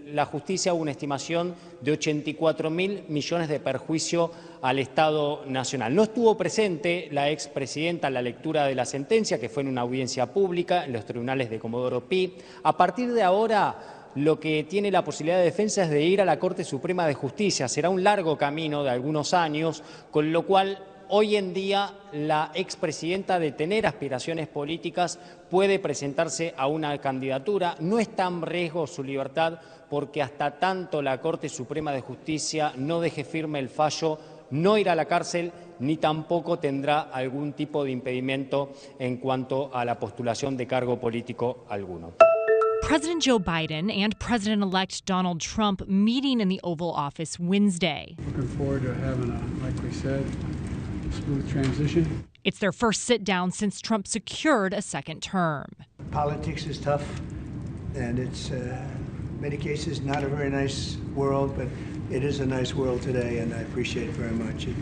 la justicia, hubo una estimación de 84 mil millones de perjuicio al Estado Nacional. No estuvo presente la expresidenta en la lectura de la sentencia, que fue en una audiencia pública en los tribunales de Comodoro Pi. A partir de ahora, lo que tiene la posibilidad de defensa es de ir a la Corte Suprema de Justicia. Será un largo camino de algunos años, con lo cual hoy en día la expresidenta de tener aspiraciones políticas puede presentarse a una candidatura. No está en riesgo su libertad porque hasta tanto la Corte Suprema de Justicia no deje firme el fallo, no irá a la cárcel ni tampoco tendrá algún tipo de impedimento en cuanto a la postulación de cargo político alguno. President Joe Biden and President elect Donald Trump meeting in the Oval Office Wednesday. Looking forward to having a, like we said, smooth transition. It's their first sit down since Trump secured a second term. Politics is tough, and it's uh, many cases not a very nice world, but it is a nice world today, and I appreciate very much it.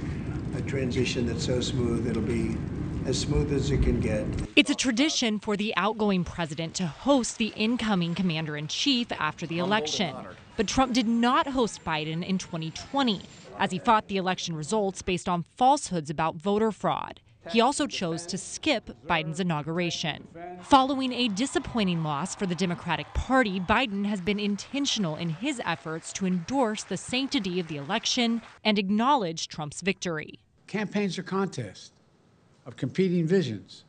A transition that's so smooth, it'll be as smooth as it can get. It's a tradition for the outgoing president to host the incoming commander in chief after the election. But Trump did not host Biden in 2020 as he fought the election results based on falsehoods about voter fraud. He also chose to skip Biden's inauguration. Following a disappointing loss for the Democratic Party, Biden has been intentional in his efforts to endorse the sanctity of the election and acknowledge Trump's victory. Campaigns are contests of competing visions.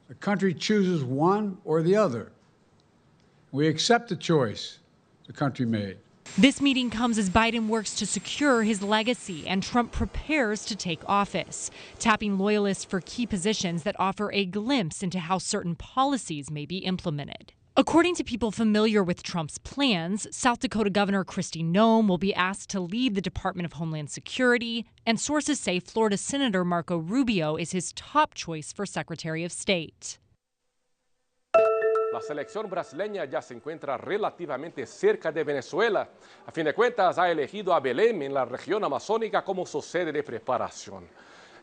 The country chooses one or the other. We accept the choice the country made. This meeting comes as Biden works to secure his legacy and Trump prepares to take office, tapping loyalists for key positions that offer a glimpse into how certain policies may be implemented. According to people familiar with Trump's plans, South Dakota Governor Kristi Noem will be asked to lead the Department of Homeland Security, and sources say Florida Senator Marco Rubio is his top choice for Secretary of State. La selección brasileña ya se encuentra relativamente cerca de Venezuela. A fin de cuentas, ha elegido a Belém en la región amazónica como su sede de preparación.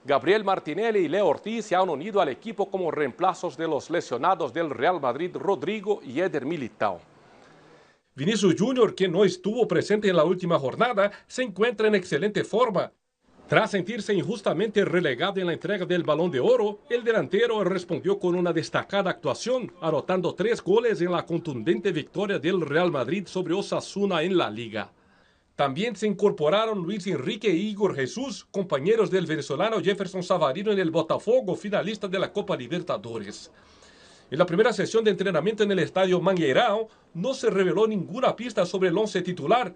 Gabriel Martinelli y Leo Ortiz se han unido al equipo como reemplazos de los lesionados del Real Madrid, Rodrigo y Eder Militao. Vinicius Junior, quien no estuvo presente en la última jornada, se encuentra en excelente forma. Tras sentirse injustamente relegado en la entrega del Balón de Oro, el delantero respondió con una destacada actuación, anotando tres goles en la contundente victoria del Real Madrid sobre Osasuna en la Liga. También se incorporaron Luis Enrique e Igor Jesús, compañeros del venezolano Jefferson Savarino en el Botafogo, finalista de la Copa Libertadores. En la primera sesión de entrenamiento en el estadio Mangueirão, no se reveló ninguna pista sobre el once titular.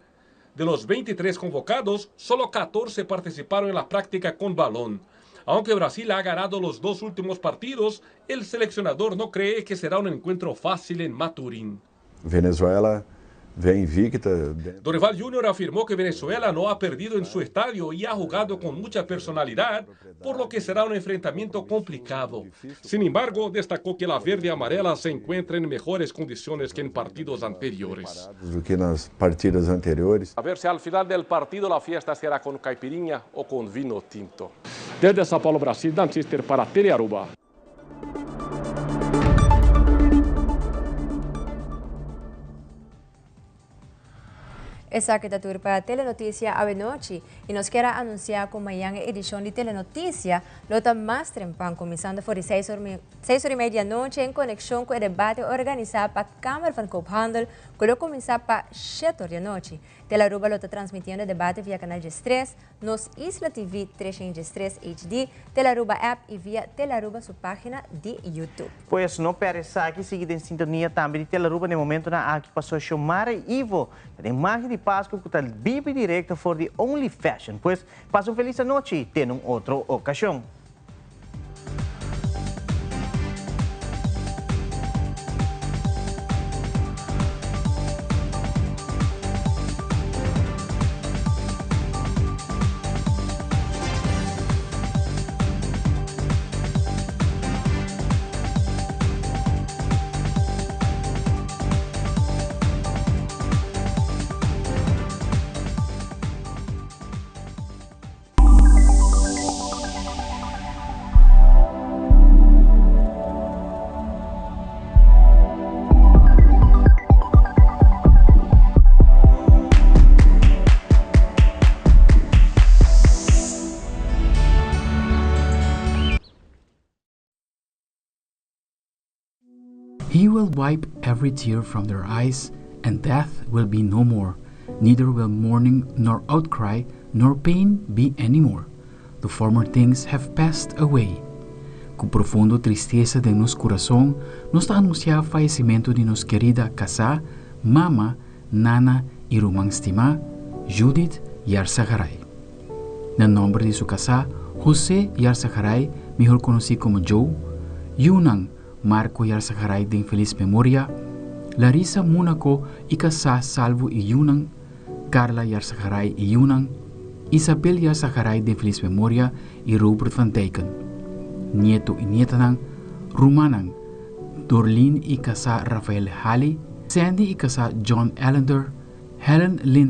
De los 23 convocados, solo 14 participaron en la práctica con balón. Aunque Brasil ha ganado los dos últimos partidos, el seleccionador no cree que será un encuentro fácil en Maturín. Venezuela vem invicta. Dorival Jr. afirmó que Venezuela no ha perdido en su estadio y ha jugado con mucha personalidad, por lo que será un enfrentamiento complicado. Sin embargo, destacó que la verde y amarela se encuentra en mejores condiciones que en partidos anteriores. Do que nas partidas anteriores. A ver si al final del partido la fiesta será con caipirinha o con vino tinto. Desde São Paulo, Brasil, Dan Sister para Telearuba. Esaki ta tur pa Telenoticia awenochi y nos kier a anuncia cu mañan e edicion di Telenoticia lo ta mas trempan cuminsando for di seis or seis or y media anochi en conexion cu e debate organisa pa Kamer van Koophandel cu lo cuminsa pa shete or di anochi. Telearuba lo ta transmitiendo e debate via canal 13, Nos Isla TV 313 HD, Telearuba app y via Telearuba su pagina di YouTube. Pues no perde esaki, sigui den sintonia tambe di Telearuba den momentonan aki paso Xiomara y Ivo ta den magia di Pascu cu ta bibi directo for di Only Fashion. Pues pasa un feliz anochi y te nun otro ocasion. He will wipe every tear from their eyes, and death will be no more. Neither will mourning nor outcry nor pain be any more. The former things have passed away. Ku profundo tristesa den nos kurason, nos ta anunsiá fayesimentu di nos kerida kasá, mama, nana i ruman stimá, Judith Yarzagaray. Na nòmber di su kasá, José Yarzagaray, mihor konosí komo Joe, yunan, Marco Yarzagaray den felis memoria, Larissa Monaco i kasá Salvo i yunan, Carla Yarzagaray i yunan, Isabel Yarzagaray den felis memoria i Robert van Dijken. Nieto i nietanan, rumannan, Dorleen i kasá Rafael Halley, Sandy i kasá John Ellender, Helen Lins.